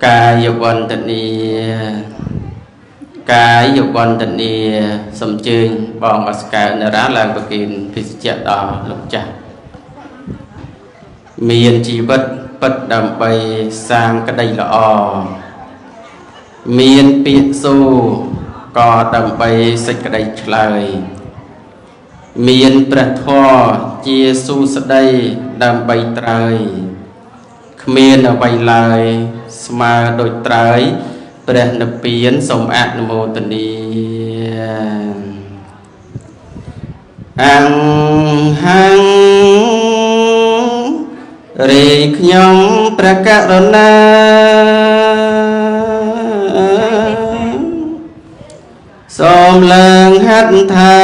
កាយវន្តនីកាយវន្តនីសូមអញ្ជើញបងអស្កែនរាឡើងប្រគិនភេសជ្ជៈដល់លោកចាស់មានជីវិតពិតដើម្បីសាងក្តីល្អមានពាក្យសូរក៏ដើម្បីសេចក្តីឆ្លើយមានព្រះធម៌ជាសួស្តីដើម្បីត្រើយគ្មានអ្វីឡើយស្មើដូចត្រើយព្រះនិព្វានសូមអនុមោទនាអង្ហង្រាយខ្ញុំព្រះករុណាសូមឡើងហត្ថា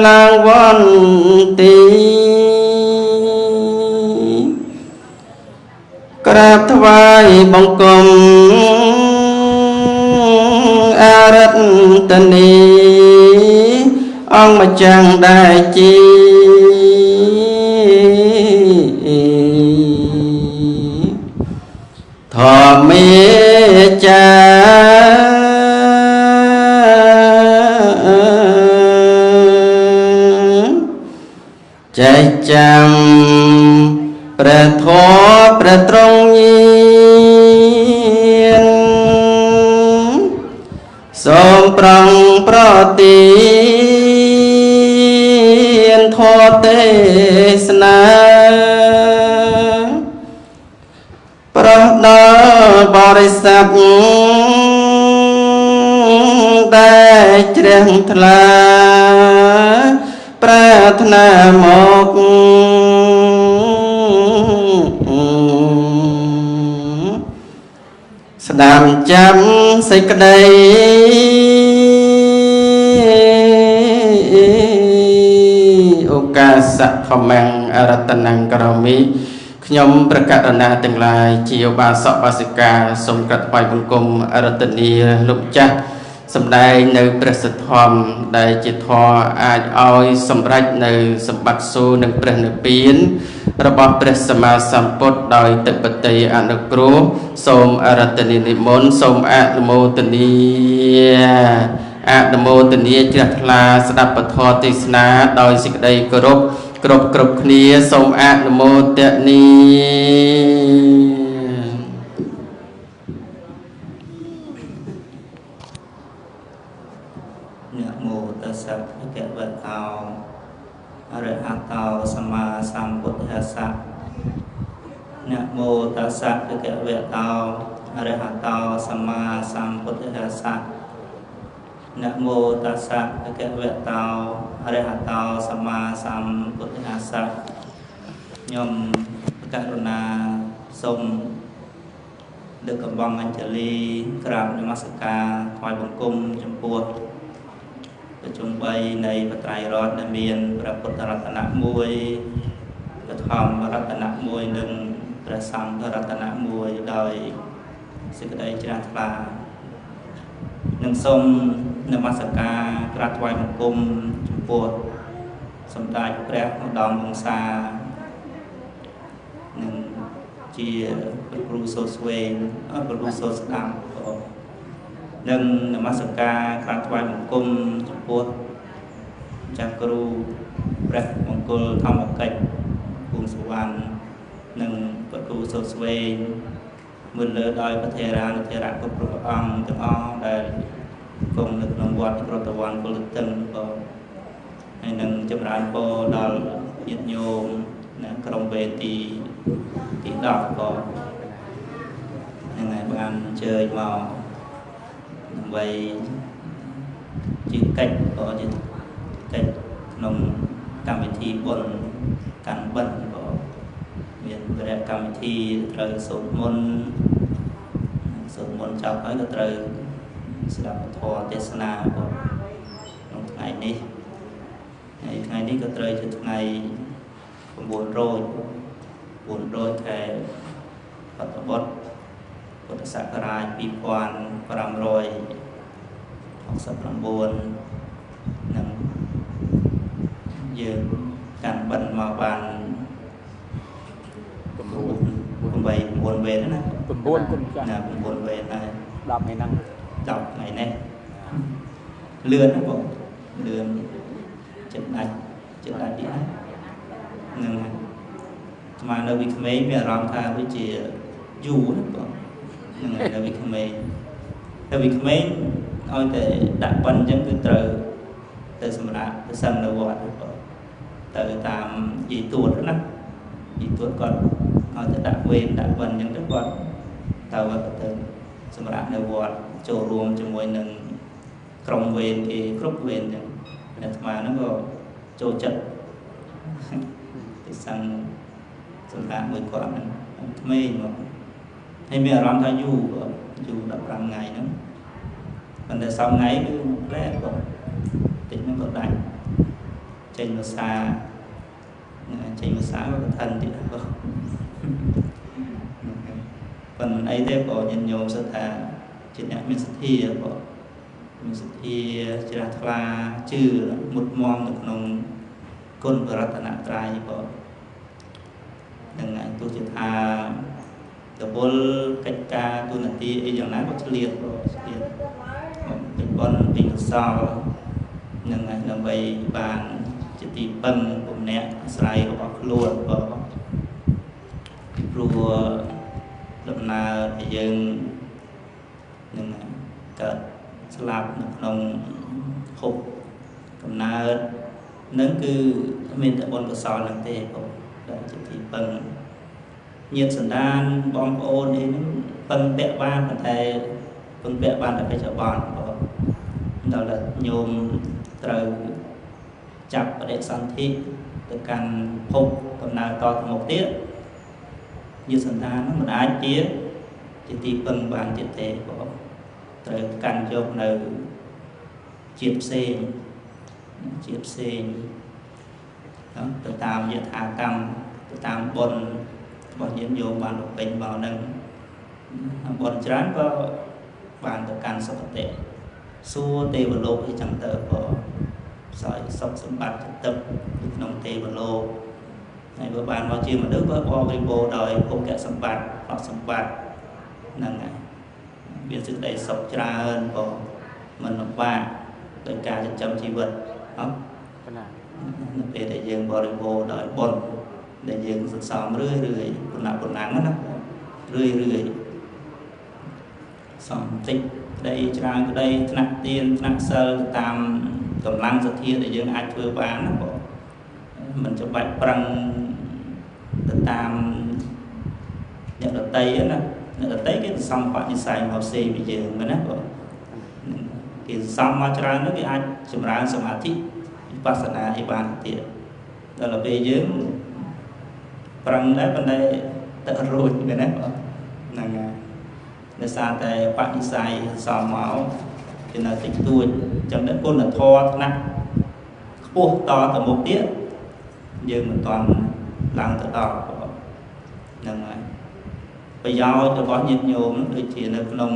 ឡើងវន្ទីក្រាបថ្វាយបង្គំអរតនីអង្គម្ចាំងដែលជាធម្មេចាចេះចាំព្រះធម៌ព្រះត្រង់ញាណសូមប្រងប្រទានធម៌ទេសនាប្រោះដល់បរិស័ទដែលជ្រះថ្លាប្រាថ្នាមកស្ដាំចាំសេចក្តីឱកាសធម្មំអរតនំក្រមិខ្ញុំប្រកាសណាទាំងឡាយជាឧបាសកបាសិកាសូមក្រាបថ្វាយបង្គំអរតនីលោកចាស់សម្ដែងនៅព្រះសទ្ធំដែលជាធម៌អាចឲ្យសម្រេចនៅសម្បត្តិសូរនិងព្រះនិព្វានរបស់ព្រះសម្មាសម្ពុទ្ធដោយតិបតិអនុគ្រោះសូមអរតនីនិមន្តសូមអនុមោទនាអនុមោទនាជ្រះថ្លាស្ដាប់ពធទេសនាដោយសេចក្តីគោរពគ្រប់គ្រប់គ្នាសូមអនុមោទនានមោតស្សៈភគវតោអរហតោសម្មាសម្ពុទ្ធស្សៈនមោតស្សៈភគវតោអរហតោសម្មាសម្ពុទ្ធស្សៈនមោតស្សៈភគវតោអរហតោសម្មាសម្ពុទ្ធស្សៈខ្ញុំករុណាសូមលើកកំបងអញ្ជលីក្រាបនមស្ការថ្វាយបង្គំចំពោះប្រជុំ3នៃបត្រៃរតន៍ដែលមានព្រះពុទ្ធរតនៈ1ព្រះធម្មរតនៈ1និងព្រះសង្ឃរតនៈ1ដោយសេចក្តីជ្រះថ្លានិងសូមនមស្ការក្រាបថ្វាយបង្គំចំពោះសម្ដេចព្រះឧត្តមវង្សានិងជាព្រះគ្រូសូត្រស្វែងព្រះគ្រូសូត្រស្ដាំនិងនមស្ការក្រាបថ្វាយបង្គំចំពោះចាស់គ្រូព្រះមង្គលធម្មកិច្ចភួងសុវណ្ណនិងព្រះគ្រូសូត្រស្វែងមើលលើដោយព្រះថេរានុថេរៈគ្រប់ព្រះអង្គទាំងអស់ដែលគង់នៅក្នុងវត្តក្រតវ័នពលទឹងក៏ហើយនឹងចម្រើនពរដល់ញាតិញោមនៅក្រុមវេទីទី10ក៏នឹងហើយបានអញ្ជើញមកដើម្បីជាកិច្ចក៏ជាកិច្ចក្នុងកម្មវិធីបុណ្យកាន់បិណ្ឌក៏មានព្រះកម្មវិធីត្រូវសូត្រមន្តសូត្រមន្តចប់ហើយក៏ត្រូវស្ដាប់ធម៌ទេសនាក៏ក្នុងថ្ងៃនេះហើយថ្ងៃនេះក៏ត្រូវជាថ្ងៃ9រោច9រោចខែបតបុត្រពុទ្ធសករាជ2569នឹងយើងកាន់បិណ្ឌមកបាន9 8 9វេនណា 9គុណចាស់ ណា9វេនហើយ 10ថ្ងៃហ្នឹង 10ថ្ងៃនេះលឿនណាបងលឿនចិត្តដាច់ចិត្តដាច់ទៀតហ្នឹងស្មាននៅវិក្មេងមានអារម្មណ៍ថាវាជាយូរណាបងហ្នឹងហើយនៅវិក្មេងនៅវិក្មេងឲ្យតែដាក់ប៉ុនអញ្ចឹងគឺត្រូវទៅសម្រាប់ទៅសឹងនៅវត្តបងទៅតាមយីទួតណាយីទួតគាត់ឲ្យតែដាក់វេនដាក់ប៉ុនអញ្ចឹងទៅគាត់ទៅសម្រាប់នៅវត្តចូលរួមជាមួយនឹងក្រុមវេនគេគ្រប់វេនអញ្ចឹងអាត្មាហ្នឹងក៏ចូលចិត្តទៅសឹងសម្រាប់មួយគាត់ហ្នឹងក្មេងមកហើយមានអារម្មណ៍ថាយូរយូរ15ថ្ងៃហ្នឹងប៉ុន្តែសប្តាហ៍ថ្ងៃគឺផ្លែបងតិចហ្នឹងក៏ដាច់ចេញភាសាចេញភាសាក៏ឋិនទៀតបងប៉ុន្តែមិនអីទេបងញាតិញោមសិតថាជាអ្នកមានសទ្ធាបងមានសទ្ធាជ្រះថ្លាជឿមុតមមនៅក្នុងគុណបរតនត្រ័យបងហ្នឹងហើយទោះជាថារវល់កិច្ចការទូនាទីអីយ៉ាងណាក៏ឆ្លៀតបងឆ្លៀតពេញបុណ្យពេញកុសលហ្នឹងហើយដើម្បីបានជាទីពឹងពំនាក់អាស្រ័យរបស់ខ្លួនបងពីព្រោះដំណើរដែលយើងនឹងកើតស្លាប់នៅក្នុងភពកំណើតនឹងគឺមានតែបុណ្យកុសលនឹងទេបងដែលជាទីពឹងញាតិសន្តានបងប្អូនអីហ្នឹងពឹងពាក់បានប៉ុន្តែពឹងពាក់បានតែបច្ចុប្បន្នបងដល់តែញោមត្រូវចាប់បដិសន្ធិទៅកាន់ភពកំណើតតទៅមុខទៀតញាតិសន្តានហ្នឹងមិនអាចជាទីពឹងបានទៀតទេបងត្រូវកាន់យកនៅជាតិផ្សេងជាតិផ្សេងទៅតាមយថាកម្មទៅតាមបុណ្យរបស់ញាតិញោមបានបំពេញមកហ្នឹងបុណ្យច្រើនក៏បានទៅកាន់សុគតិសួគ៌ទេវលោកអីចឹងទៅក៏សោយសុខសម្បត្តិចិត្តនៅក្នុងទេវលោកហើយបើបានមកជាមនុស្សក៏បរិបូរណ៍ដោយភោគសម្បត្តិអស់សម្បត្តិហ្នឹងហើយមានសេចក្តីសុខច្រើនក៏មិនលំបាកដោយការចិញ្ចឹមជីវិតហ៎ណានៅពេលដែលយើងបរិបូរណ៍ដោយបុណ្យដែលយើងសន្សំរឿយរឿយប៉ុណ្ណាប៉ុណ្ណឹងណារឿយរឿយសំតិចក្តីច្រើនក្តីថ្នាក់ទានថ្នាក់សិលតាមកម្លាំងសទ្ធាដែលយើងអាចធ្វើបានណាបងមិនចាំបាច់ប្រឹងទៅតាមអ្នកដតីណាអ្នកដតីគេសន្សំបនិស្ស័យមកផ្សេងពីយើងមែនណាបងគេសន្សំមកច្រើននោះគេអាចចម្រើនសមាធិវិបស្សនាឲ្យបានទៀតដល់ពេលយើងប្រឹងដែរប៉ុន្តែទៅរួចមែនណាបងហ្នឹងហើយដោយសារតែបនិស្ស័យសន្សំមកគេនៅតិចតួចអញ្ចឹងដល់គុណធម៌ថ្នាក់ខ្ពស់តទៅមុខទៀតយើងមិនទាន់ឡើងទៅដល់ហ្នឹងហើយប្រយោជន៍របស់ញាតិញោមដូចជានៅក្នុង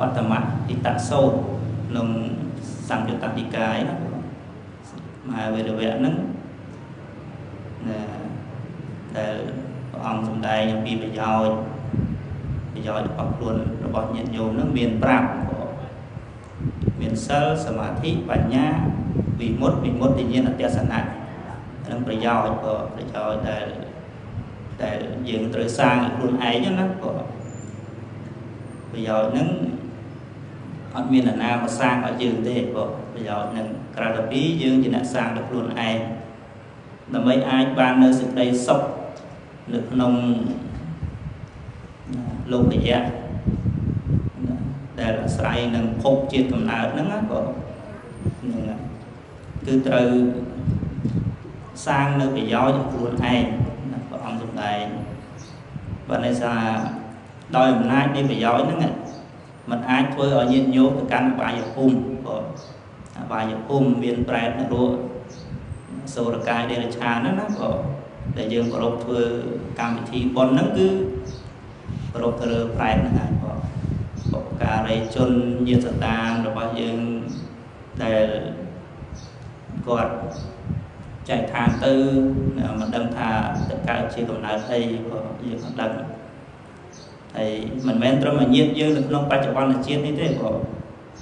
បតមៈិតសោតក្នុងសង្យុត្តនិកាយណាមហាវេរវៈហ្នឹងណាដែលព្រះអង្គសម្ដែងអំពីប្រយោជន៍របស់ខ្លួនរបស់ញាតិញោមហ្នឹងមាន5មានសិលសមាធិបញ្ញាវិមុតវិមុតតិញ្ញាណទស្សនៈហ្នឹងប្រយោជន៍ក៏ប្រយោជន៍ដែលយើងត្រូវសាងឲ្យខ្លួនឯងណាក៏ប្រយោជន៍ហ្នឹងអត់មាននរណាមកសាងឲ្យយើងទេក៏ប្រយោជន៍ហ្នឹងក្រៅពីយើងជាអ្នកសាងដល់ខ្លួនឯងដើម្បីអាចបាននៅសេចក្តីសុខនៅក្នុងលោកយៈដែលអាស្រ័យនឹងភពជាតិកំណើតហ្នឹងក៏ហ្នឹងគឺត្រូវសាងនៅប្រយោជន៍ឲ្យខ្លួនឯងព្រះអង្គសម្ដែងបើន័យថាដោយអំណាចនៃប្រយោជន៍ហ្នឹងมันអាចធ្វើឲ្យញាតិញោមទៅកាន់អបាយភូមិក៏អបាយភូមិមានប្រែតនរកសូរកាយដេរឆានហ្នឹងណាក៏ដែលយើងប្រពធ្វើកម្មវិធីបុណ្យហ្នឹងគឺប្រពទៅលើប្រែតហ្នឹងហើយក៏បុព្វការីជនញាតិសន្តានរបស់យើងដែលគាត់ ចែកឋានទៅមិនដឹងថាទៅកើតជាកំណើតអីក៏យើងមិនដឹងហើយមិនមែនត្រឹមតែញាតិយើងនៅក្នុងបច្ចុប្បន្នជាតិនេះទេក៏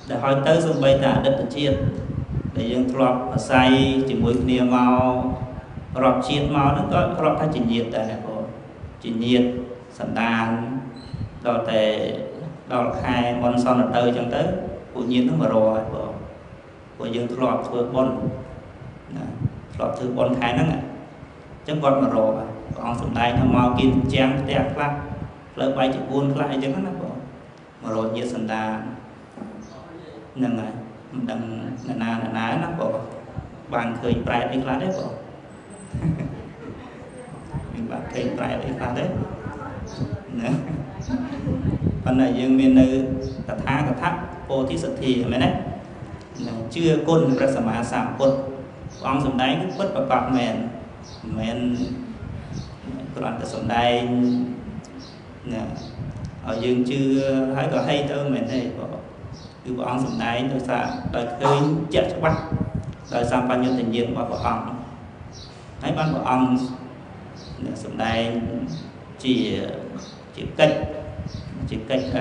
ដែលហើយទៅសូម្បីតែអតីតជាតិដែលយើងធ្លាប់អាស្រ័យជាមួយគ្នាមករាប់ជាតិមកហ្នឹងក៏រាប់ថាជាញាតិដែរក៏ជាញាតិសន្តានដល់តែដល់ខែបុណ្យសន្នទៅអញ្ចឹងទៅពួកញាតិហ្នឹងមករកហើយបងពួកយើងធ្លាប់ធ្វើបុណ្យណាធ្លាប់ធ្វើបុណ្យខែហ្នឹងអញ្ចឹងគាត់មករកព្រះអង្គសម្ដែងថាមកគៀនជាងផ្ទះខ្លះផ្លូវបែកជា4ខ្លះអីចឹងណាបងមករកញាតិសន្តានហ្នឹងហើយមិនដឹងណាណាណាណាបងបានឃើញប្រែតអីខ្លះទេបងមានបានឃើញប្រែតអីខ្លះទេណាប៉ុន្តែយើងមាននៅតថាគតពោធិសទ្ធាមែនទេនឹងជឿគុណព្រះសម្មាសម្ពុទ្ធព្រះអង្គសម្ដែងគឺពិតប្រាកដមែនមិនមែនគ្រាន់តែសម្ដែងណាឲ្យយើងជឿហើយក៏ហីទៅមែនទេបងគឺព្រះអង្គសម្ដែងដោយសារដោយឃើញជាក់ច្បាស់ដោយសម្បញ្ញត្តិញាណរបស់ព្រះអង្គហើយបានព្រះអង្គសម្ដែងជាកិច្ចជាកិច្ច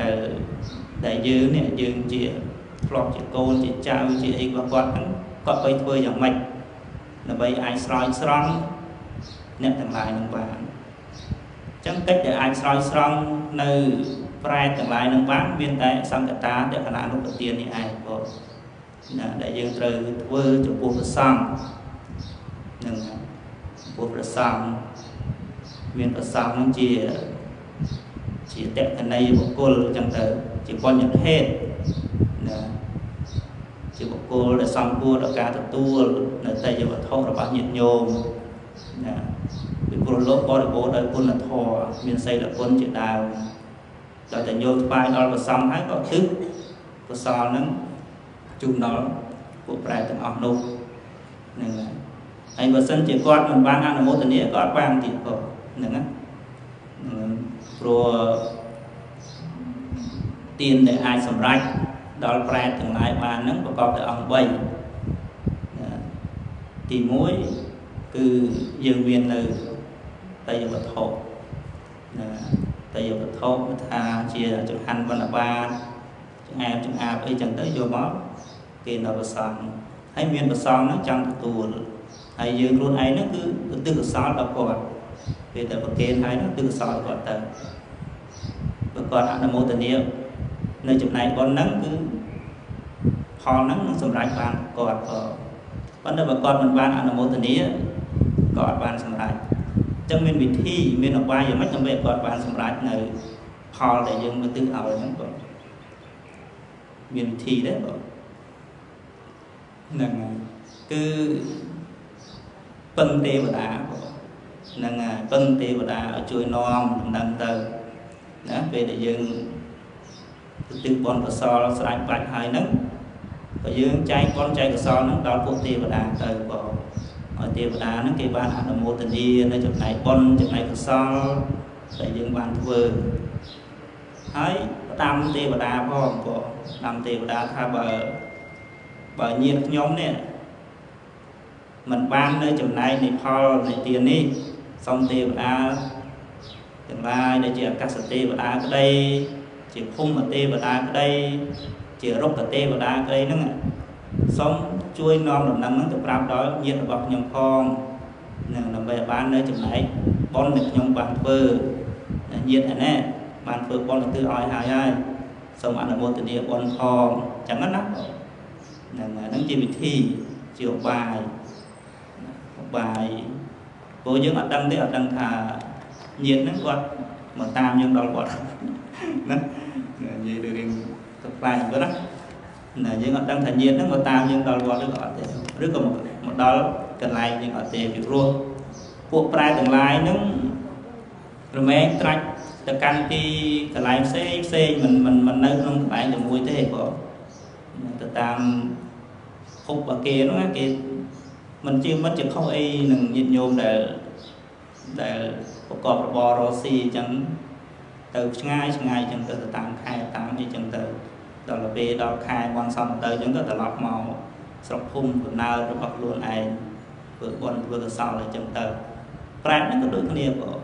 ដែលយើងនេះយើងជាធ្លាប់ជាកូនជាចៅជាអីរបស់គាត់ហ្នឹងគាត់បីធ្វើយ៉ាងម៉េចដើម្បីអាចស្រោចស្រង់អ្នកទាំងឡាយនឹងបានអញ្ចឹងកិច្ចដែលអាចស្រោចស្រង់នៅប្រែតទាំងឡាយនឹងបានមានតែសង្កតាលក្ខណៈអនុបទាននេះឯងបងណាដែលយើងត្រូវធ្វើចំពោះព្រះសង្ឃនឹងចំពោះព្រះសង្ឃមានព្រះសង្ឃនឹងជាតក្កណីបុគ្គលអញ្ចឹងទៅជាបញ្ញភេទណាជាបុគ្គលដែលសំគួរដល់ការទទួលនៅទេយវត្ថុរបស់ញាតិញោមណាពីព្រោះលោកបរិបូរណ៍ដោយគុណធម៌មានសីលគុណជាដើមដល់តែញោមថ្វាយដល់ព្រះសង្ឃហើយក៏ទិសកុសលនឹងជូនដល់ពួកប្រែទាំងអស់នោះហ្នឹងហើយបើសិនជាគាត់មិនបានអនុមោទនាក៏អត់បានទៀតក៏ហ្នឹងណាព្រោះទានដែលអាចសម្រេចដល់ប្រែទាំងឡាយបានហ្នឹងប្រកបដោយអង្គ3ទី1គឺយើងមាននៅតយវត្ថុណាតយវត្ថុថាជាចង្ហាន់បណ្ឌបាតចង្អែមចង្អាបអីចឹងទៅយកមកគេដល់ព្រះសង្ឃហើយមានព្រះសង្ឃហ្នឹងចង់ទទួលហើយយើងខ្លួនឯងហ្នឹងគឺឧទ្ទិសកុសលដល់គាត់ពេលតែប្រគេនហើយហ្នឹងទិសកុសលគាត់ទៅបើគាត់អនុមោទនានៅចំណែកបុណ្យហ្នឹងគឺផលហ្នឹងនឹងសម្រេចបានគាត់ក៏ប៉ុន្តែបើគាត់មិនបានអនុមោទនាក៏អត់បានសម្រេចអញ្ចឹងមានវិធីមានឧបាយយ៉ាងម៉េចដើម្បីឲ្យគាត់បានសម្រេចនៅផលដែលយើងមើលទិសឲ្យហ្នឹងបងមានវិធីដែរបងហ្នឹងគឺពឹងទេវតាបងហ្នឹងហើយពឹងទេវតាឲ្យជួយនាំដំណឹងទៅណាពេលដែលយើងទិសបុណ្យកុសលស្រេចបាច់ហើយហ្នឹងក៏យើងចែកបុណ្យចែកកុសលហ្នឹងដល់ពួកទេវតាទៅបងឲ្យទេវតាហ្នឹងគេបានអនុមោទនានៅចំណែកបុណ្យចំណែកកុសលដែលយើងបានធ្វើហើយផ្ដាំទេវតាផងបងផ្ដាំទេវតាថាបើញាតិខ្ញុំនេះមិនបាននៅចំណែកនៃផលនៃទាននេះសូមទេវតាទាំងឡាយដែលជាអាកាសទេវតាក្តីជាភូមិទេវតាក្តីជារុក្ខទេវតាក្តីហ្នឹងសូមជួយនាំដំណឹងហ្នឹងទៅប្រាប់ដល់ញាតិរបស់ខ្ញុំផងនឹងដើម្បីឲ្យបាននៅចំណែកបុណ្យដែលខ្ញុំបានធ្វើញាតិឯនេះបានធ្វើបុណ្យទៅឲ្យហើយហើយសូមអនុមោទនាបុណ្យផងអញ្ចឹងណាហ្នឹងហ្នឹងជាវិធីជាឧបាយឧបាយព្រោះយើងអត់ដឹងទេអត់ដឹងថាញាតិហ្នឹងគាត់មកតាមយើងដល់គាត់ណានិយាយរឿងទៅខ្លាចហ្នឹងណាណាយើងអត់ដឹងថាញាតិហ្នឹងមកតាមយើងដល់វត្តឬក៏អត់ទេឬក៏មកដល់កន្លែងយើងអត់ទេពីព្រោះពួកប្រែទាំងឡាយហ្នឹងរមែងត្រាច់ទៅកាន់ទីកន្លែងផ្សេងផ្សេងមិនមិននៅក្នុងកន្លែងតែមួយទេបងទៅតាមភពរបស់គេហ្នឹងគេមិនជាមិត្តជាខុសអីនឹងញាតិញោមដែលប្រកបរបររកស៊ីអញ្ចឹងទៅឆ្ងាយឆ្ងាយអញ្ចឹងទៅតាមខែតាមអីចឹងទៅដល់ពេលដល់ខែវ៉ាន់សំទៅអញ្ចឹងទៅត្រឡប់មកស្រុកភូមិកំណើតរបស់ខ្លួនឯង ធ្វើបុណ្យធ្វើកុសលអញ្ចឹងទៅប្រែតហ្នឹងក៏ដូចគ្នាបង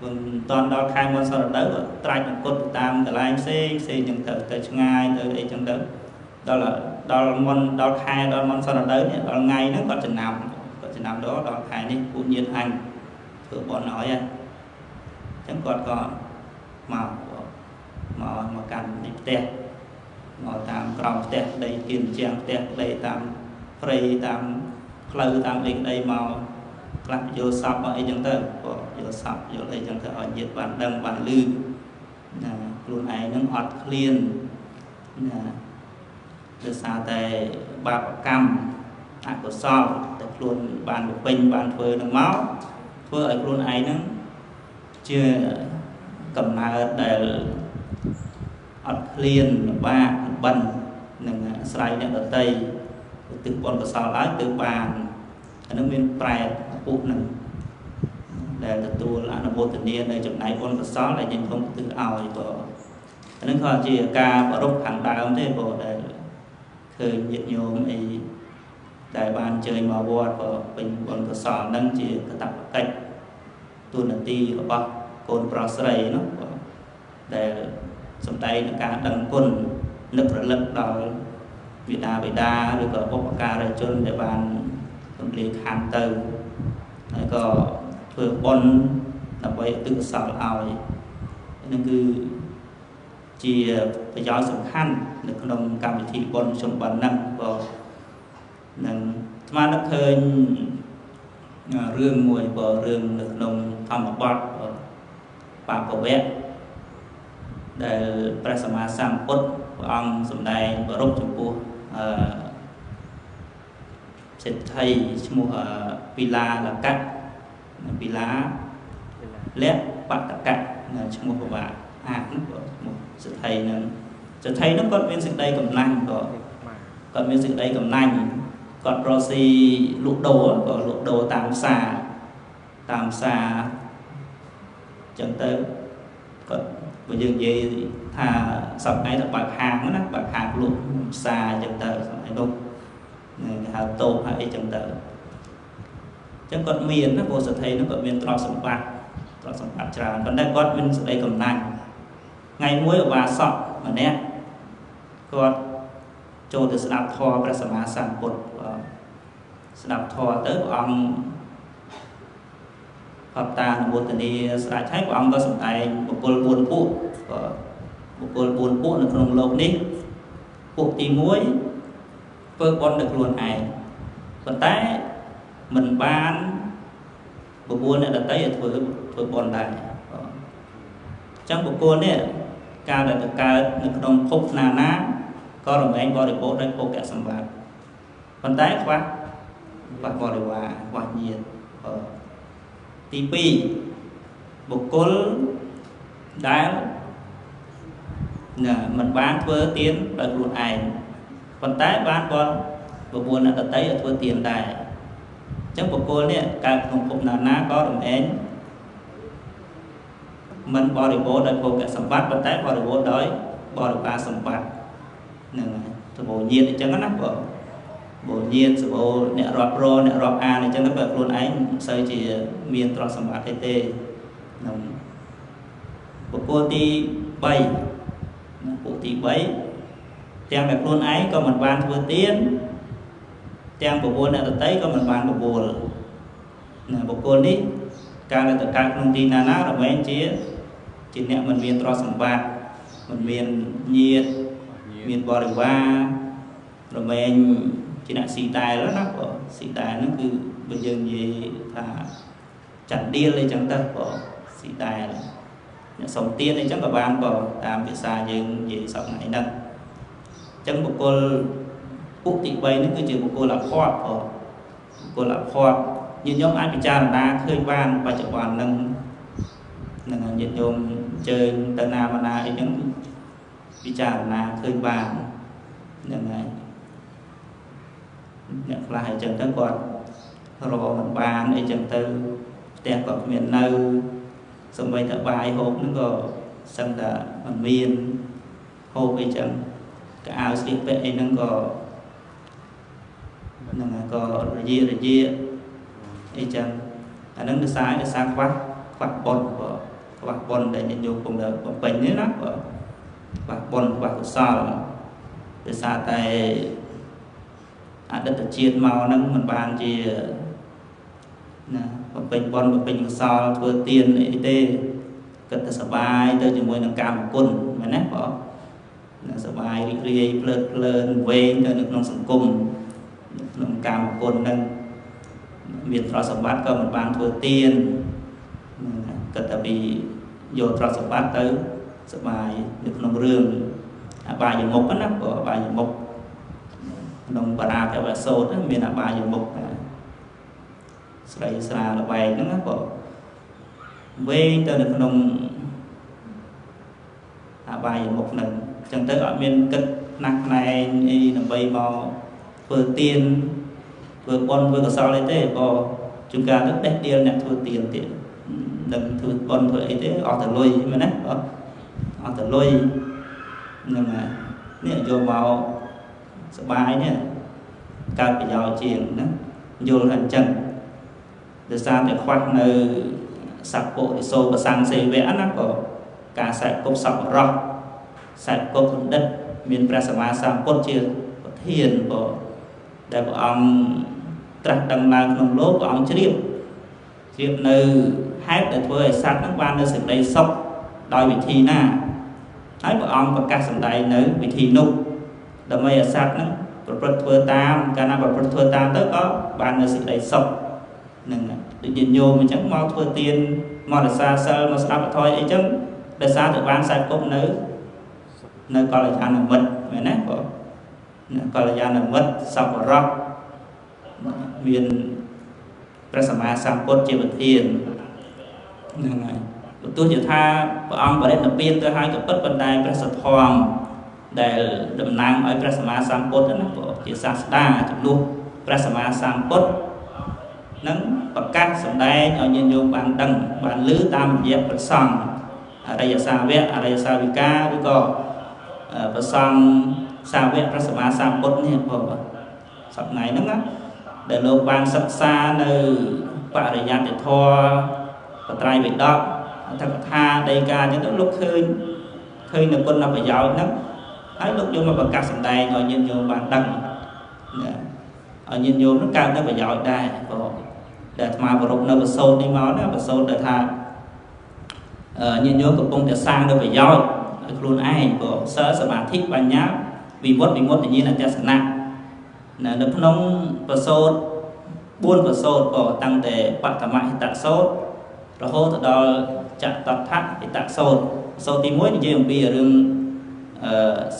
មិនតន់ដល់ខែមុនសរដូវក៏ត្រាច់អង្គត់តាមកន្លែងផ្សេងផ្សេងអញ្ចឹងទៅទៅឆ្ងាយទៅអីចឹងទៅដល់មុនដល់ខែដល់មុនសរដូវនេះដល់ថ្ងៃហ្នឹងគាត់ចំណាំដល់ខែនេះពួកញាតិអញធ្វើបុណ្យឲ្យអញ្ចឹងគាត់ក៏មកមកកាន់នេះផ្ទះមកតាមក្រោមផ្ទះដីគៀនជាងផ្ទះដីតាមព្រៃតាមផ្លូវតាមអីក្តីមកខ្លះយល់សពមកអីចឹងទៅក៏យល់សពយល់អីចឹងទៅឲ្យញាតិបានដឹងបានឮណាខ្លួនឯងនឹងអត់ឃ្លានណាដោយសារតែបាបកម្មអកុសលតែខ្លួនបានបំពេញបានធ្វើនឹងមកធ្វើឲ្យខ្លួនឯងនឹងជាកំណើតដែលអត់ឃ្លានលំបាកលំបិននឹងអាស្រ័យអ្នកដទៃឧទ្ទិសបុណ្យកុសលឲ្យទើបបានអានឹងមានប្រែតពុះនឹងដែលទទួលអនុមោទនានៅចំណែកបុណ្យកុសលដែលយើងធំឧទ្ទិសឲ្យក៏អានឹងក៏ជាការប្ររពខាងដើមទេព្រោះដែលឃើញញាតិញោមអីដែលបានអញ្ជើញមកវត្តក៏ពេញបុណ្យកុសលនឹងជាកតបកិច្ចទូនាទីរបស់កូនប្រុសស្រីនោះដែលសំដែងនឹងការដឹងគុណនឹករលឹកដល់មាតាបិតាឬក៏បុព្វការីជនដែលបានរំលាយខានទៅហើយក៏ធ្វើបុណ្យដើម្បីឧទ្ទិសកុសលឲ្យនឹងគឺជាប្រយោជន៍សំខាន់នៅក្នុងកម្មវិធីបុណ្យជុំបិណ្ឌហ្នឹងក៏នឹងអាត្មានឹកឃើញរឿងមួយបើរឿងនៅក្នុងធម្មបទបាពវៈដែលព្រះសម្មាសម្ពុទ្ធព្រះអង្គសម្ដែងប្រពចំពោះសេដ្ឋីឈ្មោះពីឡាលកៈពីឡាលៈបតកៈឈ្មោះពិបាកអាននោះឈ្មោះសេដ្ឋីនឹងសេដ្ឋីនោះគាត់មានសេចក្តីកំណាញ់ក៏គាត់មានសេចក្តីកំណាញ់គាត់ប្រស៊ីលក់ដូរក៏លក់ដូរតាមផ្សារតាមផ្សារចឹងទៅគាត់បើយើងនិយាយថាសប្តាហ៍ទៅបើកហាងណាបើកហាងលក់ផ្សារចឹងទៅសម័យនោះគេហៅតូបហើយអីចឹងទៅចឹងគាត់មានណាព្រោះសេដ្ឋីនោះគាត់មានទ្រព្យសម្បត្តិច្រើនប៉ុន្តែគាត់មានសេចក្តីកំណាញ់ថ្ងៃមួយឧបាសកម្នាក់គាត់ចូលទៅស្ដាប់ធម៌ព្រះសម្មាសម្ពុទ្ធស្ដាប់ធម៌ទៅព្រះអង្គអបតានុមោទនាស្ដេចហើយព្រះអង្គក៏សម្ដែងបុគ្គល4ពួកបុគ្គល4ពួកនៅក្នុងលោកនេះពួកទី1ធ្វើបុណ្យដោយខ្លួនឯងប៉ុន្តែមិនបានបបួលអ្នកដទៃឲ្យធ្វើបុណ្យដែរអញ្ចឹងបុគ្គលនេះកាលដែលទៅកើតនៅក្នុងភពណាណាក៏រមែងបរិបូរណ៍ដោយភោគសម្បត្តិប៉ុន្តែខ្វះបរិវារខ្វះញាតិទី2បុគ្គលដែលណាមិនបានធ្វើទានដោយខ្លួនឯងប៉ុន្តែបានបបួលអ្នកដទៃឲ្យធ្វើទានដែរអញ្ចឹងបុគ្គលនេះកើតក្នុងភពណាណាក៏រមែងមិនបរិបូរណ៍ដោយភោគសម្បត្តិប៉ុន្តែបរិបូរណ៍ដោយបរិវារសម្បត្តិហ្នឹងហើយសម្បូរញាតិអញ្ចឹងណាបងបូរញាតិសម្បូរអ្នករាប់រអ្នករាប់អានអញ្ចឹងទៅបើខ្លួនឯងមិនសូវជាមានទ្រព្យសម្បត្តិទេក្នុងបុគ្គលទី3ណាពួកទី3ទាំងតែខ្លួនឯងក៏មិនបានធ្វើទានទាំងបបួលអ្នកដទៃក៏មិនបានបបួលណាបុគ្គលនេះកាលទៅកើតក្នុងទីណាណារមែងជាអ្នកមិនមានទ្រព្យសម្បត្តិមិនមានញាតិមានបរិវាររមែងជាអ្នកស៊ីតែលណាបងស៊ីតែហ្នឹងគឺបើយើងនិយាយថាចន្ទៀលអីចឹងទៅបងស៊ីតែលអ្នកសុំទានអីចឹងក៏បានបងតាមភាសាយើងនិយាយសប្តាហ៍ថ្ងៃហ្នឹងអញ្ចឹងបុគ្គលពួកទី3ហ្នឹងគឺជាបុគ្គលអភ័ព្វបងបុគ្គលអភ័ព្វញាតិញោមអាចពិចារណាឃើញបានបច្ចុប្បន្នហ្នឹងនឹងញាតិញោមជើងទៅណាមកណាអីចឹងពិចារណាឃើញបានហ្នឹងហើយអ្នកខ្លះអីចឹងទៅគាត់រកមិនបានអីចឹងទៅផ្ទះក៏គ្មាននៅសូម្បីតែបាយហូបហ្នឹងក៏សឹងតែមិនមានហូបអីចឹងកៅអៅស្លៀកពាក់អីហ្នឹងក៏ ហ្នឹងក៏រយារយាអីចឹងអាហ្នឹងដោយសារខ្វះបុណ្យបើខ្វះបុណ្យដែលញាតិញោមកំពុងតែបំពេញនេះណាបើខ្វះបុណ្យខ្វះកុសលដោយសារតែអតីតជាតិមកហ្នឹងមិនបានជាណាបំពេញបុណ្យបំពេញកុសលធ្វើទានអីទេគិតតែសប្បាយទៅជាមួយនឹងកាមគុណមែនទេបងណាសប្បាយរីករាយភ្លើតភ្លើនវែងទៅនៅក្នុងសង្គមក្នុងកាមគុណហ្នឹងមានទ្រព្យសម្បត្តិក៏មិនបានធ្វើទានគិតតែពីយកទ្រព្យសម្បត្តិទៅសប្បាយនៅក្នុងរឿងអបាយមុខណាបងអបាយមុខក្នុងបារាភវសូត្រមានអបាយមុខស្រីស្រាល្បែងហ្នឹងណាបងវែងទៅនៅក្នុងអបាយមុខហ្នឹងអញ្ចឹងទៅអត់មានគិតខ្នះខ្នែងអីដើម្បីមកធ្វើទានធ្វើបុណ្យធ្វើកុសលអីទេក៏ជួនកាលទៅដេះដៀលអ្នកធ្វើទានទៀតនឹងធ្វើបុណ្យធ្វើអីទេអស់តែលុយមែនទេបងអស់តែលុយហ្នឹងហើយនេះយកមកសប្បាយនេះកើតប្រយោជន៍ជាងណាយល់ថាអញ្ចឹងដោយសារតែខ្វះនៅសัพពុរិសោប្រសង្សេវៈណាក៏ការសែកគប់សប្បុរសសែកគប់បណ្ឌិតមានព្រះសម្មាសម្ពុទ្ធជាប្រធានក៏ដែលព្រះអង្គត្រាស់ដឹងឡើងក្នុងលោកព្រះអង្គជ្រាបនៅហេតុដែលធ្វើឲ្យសត្វហ្នឹងបាននៅសេចក្តីសុខដោយវិធីណាហើយព្រះអង្គប្រកាសសម្ដែងនៅវិធីនោះដើម្បីឲ្យសត្វហ្នឹងប្រព្រឹត្តធ្វើតាមកាលណាប្រព្រឹត្តធ្វើតាមទៅក៏បាននៅសេចក្តីសុខហ្នឹងដូចញាតិញោមអញ្ចឹងមកធ្វើទានមករក្សាសិលមកស្ដាប់ធម៌អីចឹងដោយសារតែបានខ្សែគប់នៅកល្យាណមិត្តមែនទេបងកល្យាណមិត្តសប្បុរសមានព្រះសម្មាសម្ពុទ្ធជាប្រធានហ្នឹងហើយបើទោះជាថាព្រះអង្គបរិនិព្វានទៅហើយក៏ពិតប៉ុន្តែព្រះសទ្ធំដែលតំណាងឲ្យព្រះសម្មាសម្ពុទ្ធណាបងជាសាស្តាជំនួសព្រះសម្មាសម្ពុទ្ធនឹងប្រកាសសម្ដែងឲ្យញាតិញោមបានដឹងបានឮតាមរយៈព្រះសង្ឃអរិយសាវកអរិយសាវិកាឬក៏ព្រះសង្ឃសាវកព្រះសម្មាសម្ពុទ្ធនេះបងសប្តាហ៍ថ្ងៃហ្នឹងណាដែលលោកបានសិក្សានៅបរិយត្តិធម៌បត្រៃបិដកអត្ថកថាដីកាអញ្ចឹងទៅលោកឃើញនៅគុណប្រយោជន៍ហ្នឹងហើយលោកយកមកប្រកាសសម្ដែងឲ្យញាតិញោមបានដឹងណាឲ្យញាតិញោមហ្នឹងកើតនៅប្រយោជន៍ដែរបងដែលអាត្មាប្រពនៅប្រសូតនេះមកណាប្រសូតដែលថាញាតិញោមកំពុងតែសាងនៅប្រយោជន៍ឲ្យខ្លួនឯងក៏សិលសមាធិបញ្ញាវិមុតវិមុតញ្ញាណទស្សនៈណានៅក្នុងប្រសូត4ប្រសូតក៏តាំងតែបឋមហិតសូត្ររហូតទៅដល់ចតដ្ឋហិតសូត្រសូត្រទី1និយាយអំពីរឿង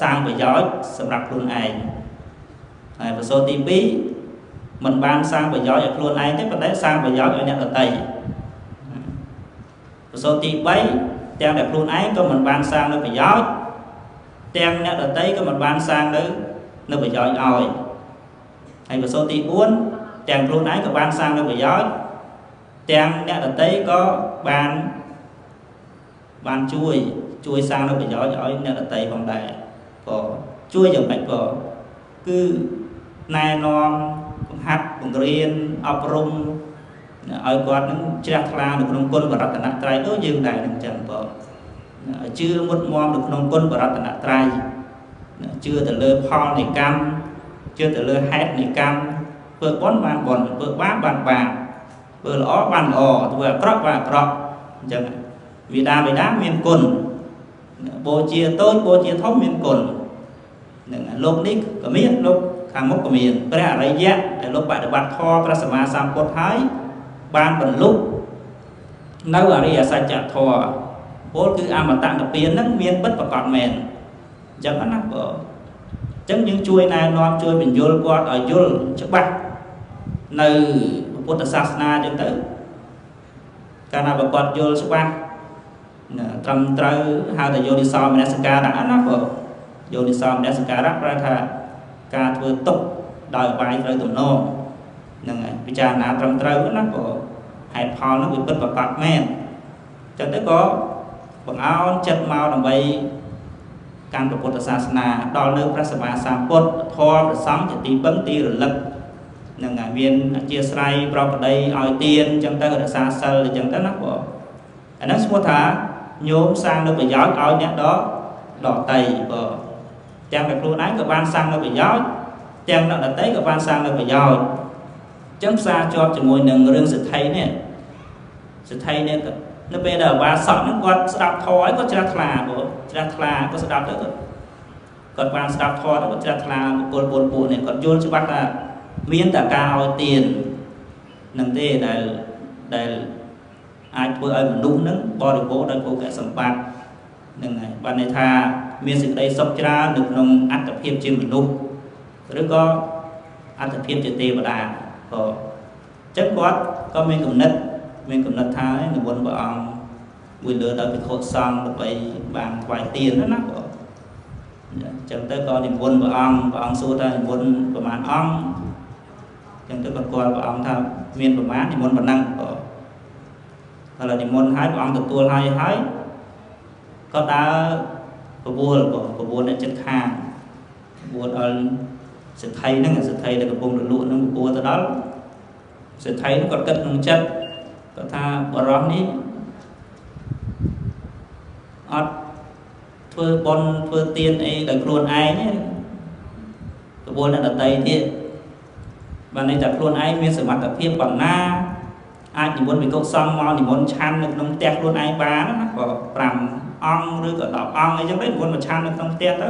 សាងប្រយោជន៍សម្រាប់ខ្លួនឯងហើយប្រសូតទី2មិនបានសាងប្រយោជន៍ឲ្យខ្លួនឯងទេប៉ុន្តែសាងប្រយោជន៍ឲ្យអ្នកដទៃប្រសូតទី3ទាំងតែខ្លួនឯងក៏មិនបានសាងនៅប្រយោជន៍ទាំងអ្នកដទៃក៏មិនបានសាងនៅប្រយោជន៍ឲ្យហើយប្រសូតទី4ទាំងខ្លួនឯងក៏បានសាងនៅប្រយោជន៍ទាំងអ្នកដទៃក៏បានជួយសាងនៅប្រយោជន៍ឲ្យអ្នកដទៃផងដែរក៏ជួយយ៉ាងម៉េចក៏គឺណែនាំបង្ហាត់បង្រៀនអប់រំឲ្យគាត់នឹងជ្រះថ្លានៅក្នុងគុណបរតនត្រ័យដូចយើងដែរនឹងចឹងបងជឿមុតមមនៅក្នុងគុណបរតនត្រ័យជឿទៅលើផលនៃកម្មជឿទៅលើហេតុនៃកម្មធ្វើបុណ្យបានបុណ្យធ្វើបាបបានបាបធ្វើល្អបានល្អធ្វើអាក្រក់បានអាក្រក់អញ្ចឹងវិដាបិតាមានគុណបូជាតូចបូជាធំមានគុណហ្នឹងលោកនេះក៏មានលោកខាងមុខក៏មានព្រះអរិយៈដែលលោកបដិបត្តិធម៌ព្រះសម្មាសម្ពុទ្ធហើយបានបន្លុនៅអរិយសច្ចធម៌ពោលគឺអមតនិព្វានហ្នឹងមានពិតប្រាកដមែនអញ្ចឹងណាបងអញ្ចឹងយើងជួយណែនាំជួយបញ្យល់គាត់ឲ្យយល់ច្បាស់នៅពុទ្ធសាសនាអញ្ចឹងទៅកាលណាបើគាត់យល់ច្បាស់ណាត្រឹមត្រូវហៅថាយោនិសោមនសិការៈណាបងយោនិសោមនសិការៈប្រែថាការធ្វើទុកដោយបាយត្រូវទំនងហ្នឹងហើយពិចារណាត្រឹមត្រូវណាបងហេតុផលហ្នឹងវាពិតប្រាកដមែនអញ្ចឹងទៅក៏បង្អោនចិត្តមកដើម្បី កាន់ពុទ្ធសាសនាដល់នៅព្រះសម្មាសម្ពុទ្ធធម៌ព្រះសង្ឃជាទីពឹងទីរលឹក នឹងហើយមានអធិស្ឋានប្រពដីឲ្យទានអញ្ចឹងទៅរក្សាសិលអញ្ចឹងទៅណាបងអាហ្នឹងឈ្មោះថាញោមសាងនៅប្រយោជន៍ឲ្យអ្នកដទៃបងទាំងតែខ្លួនឯងក៏បានសាងនៅប្រយោជន៍ទាំងអ្នកដទៃក៏បានសាងនៅប្រយោជន៍អញ្ចឹងផ្សារជាប់ជាមួយនឹងរឿងសេដ្ឋីនេះសេដ្ឋីនេះនៅពេលដែលបាសកហ្នឹងគាត់ស្ដាប់ធម៌ហើយគាត់ជ្រះថ្លាបងជ្រះថ្លាគាត់ស្ដាប់ទៅគាត់បានស្ដាប់ធម៌ទៅគាត់ជ្រះថ្លាបុគ្គល4ពួកនេះគាត់យល់ច្បាស់ថាមានតែការឲ្យទាននឹងទេដែលអាចធ្វើឲ្យមនុស្សហ្នឹងបរិបូរណ៍ដោយភោគសម្បត្តិហ្នឹងហើយបានន័យថាមានសេចក្តីសុខច្រើននៅក្នុងអត្តភាពជាមនុស្សឬក៏អត្តភាពជាទេវតាក៏អញ្ចឹងគាត់ក៏មានគំនិតថានិមន្តព្រះអង្គមួយលើដល់ភិក្ខុសង្ឃដើម្បីបានថ្វាយទានណាបងអញ្ចឹងទៅក៏និមន្តព្រះអង្គព្រះអង្គសួរថានិមន្តប្រមាណអង្គអញ្ចឹងទៅក៏គាល់ព្រះអង្គថាមានប្រមាណនិមន្តប៉ុណ្ណឹងបងដល់និមន្តហើយព្រះអង្គទទួលហើយហើយក៏ដើរបបួលបងបបួលអ្នកចិត្តខាងបបួលដល់សេដ្ឋីហ្នឹងសេដ្ឋីដែលកំពុងរលក់ហ្នឹងបបួលទៅដល់សេដ្ឋីហ្នឹងគាត់គិតក្នុងចិត្តគាត់ថាបរោះនេះអត់ធ្វើបុណ្យធ្វើទានអីដោយខ្លួនឯងទេបបួលអ្នកដទៃទៀតបានន័យថាខ្លួនឯងមានសមត្ថភាពប៉ុណ្ណាអាចនិមន្តវិកុសង្ឃមកនិមន្តឆាន់នៅក្នុងផ្ទះខ្លួនឯងបានណាក៏5អង្គឬក៏10អង្គអីចឹងទៅនិមន្តមកឆាន់នៅក្នុងផ្ទះទៅ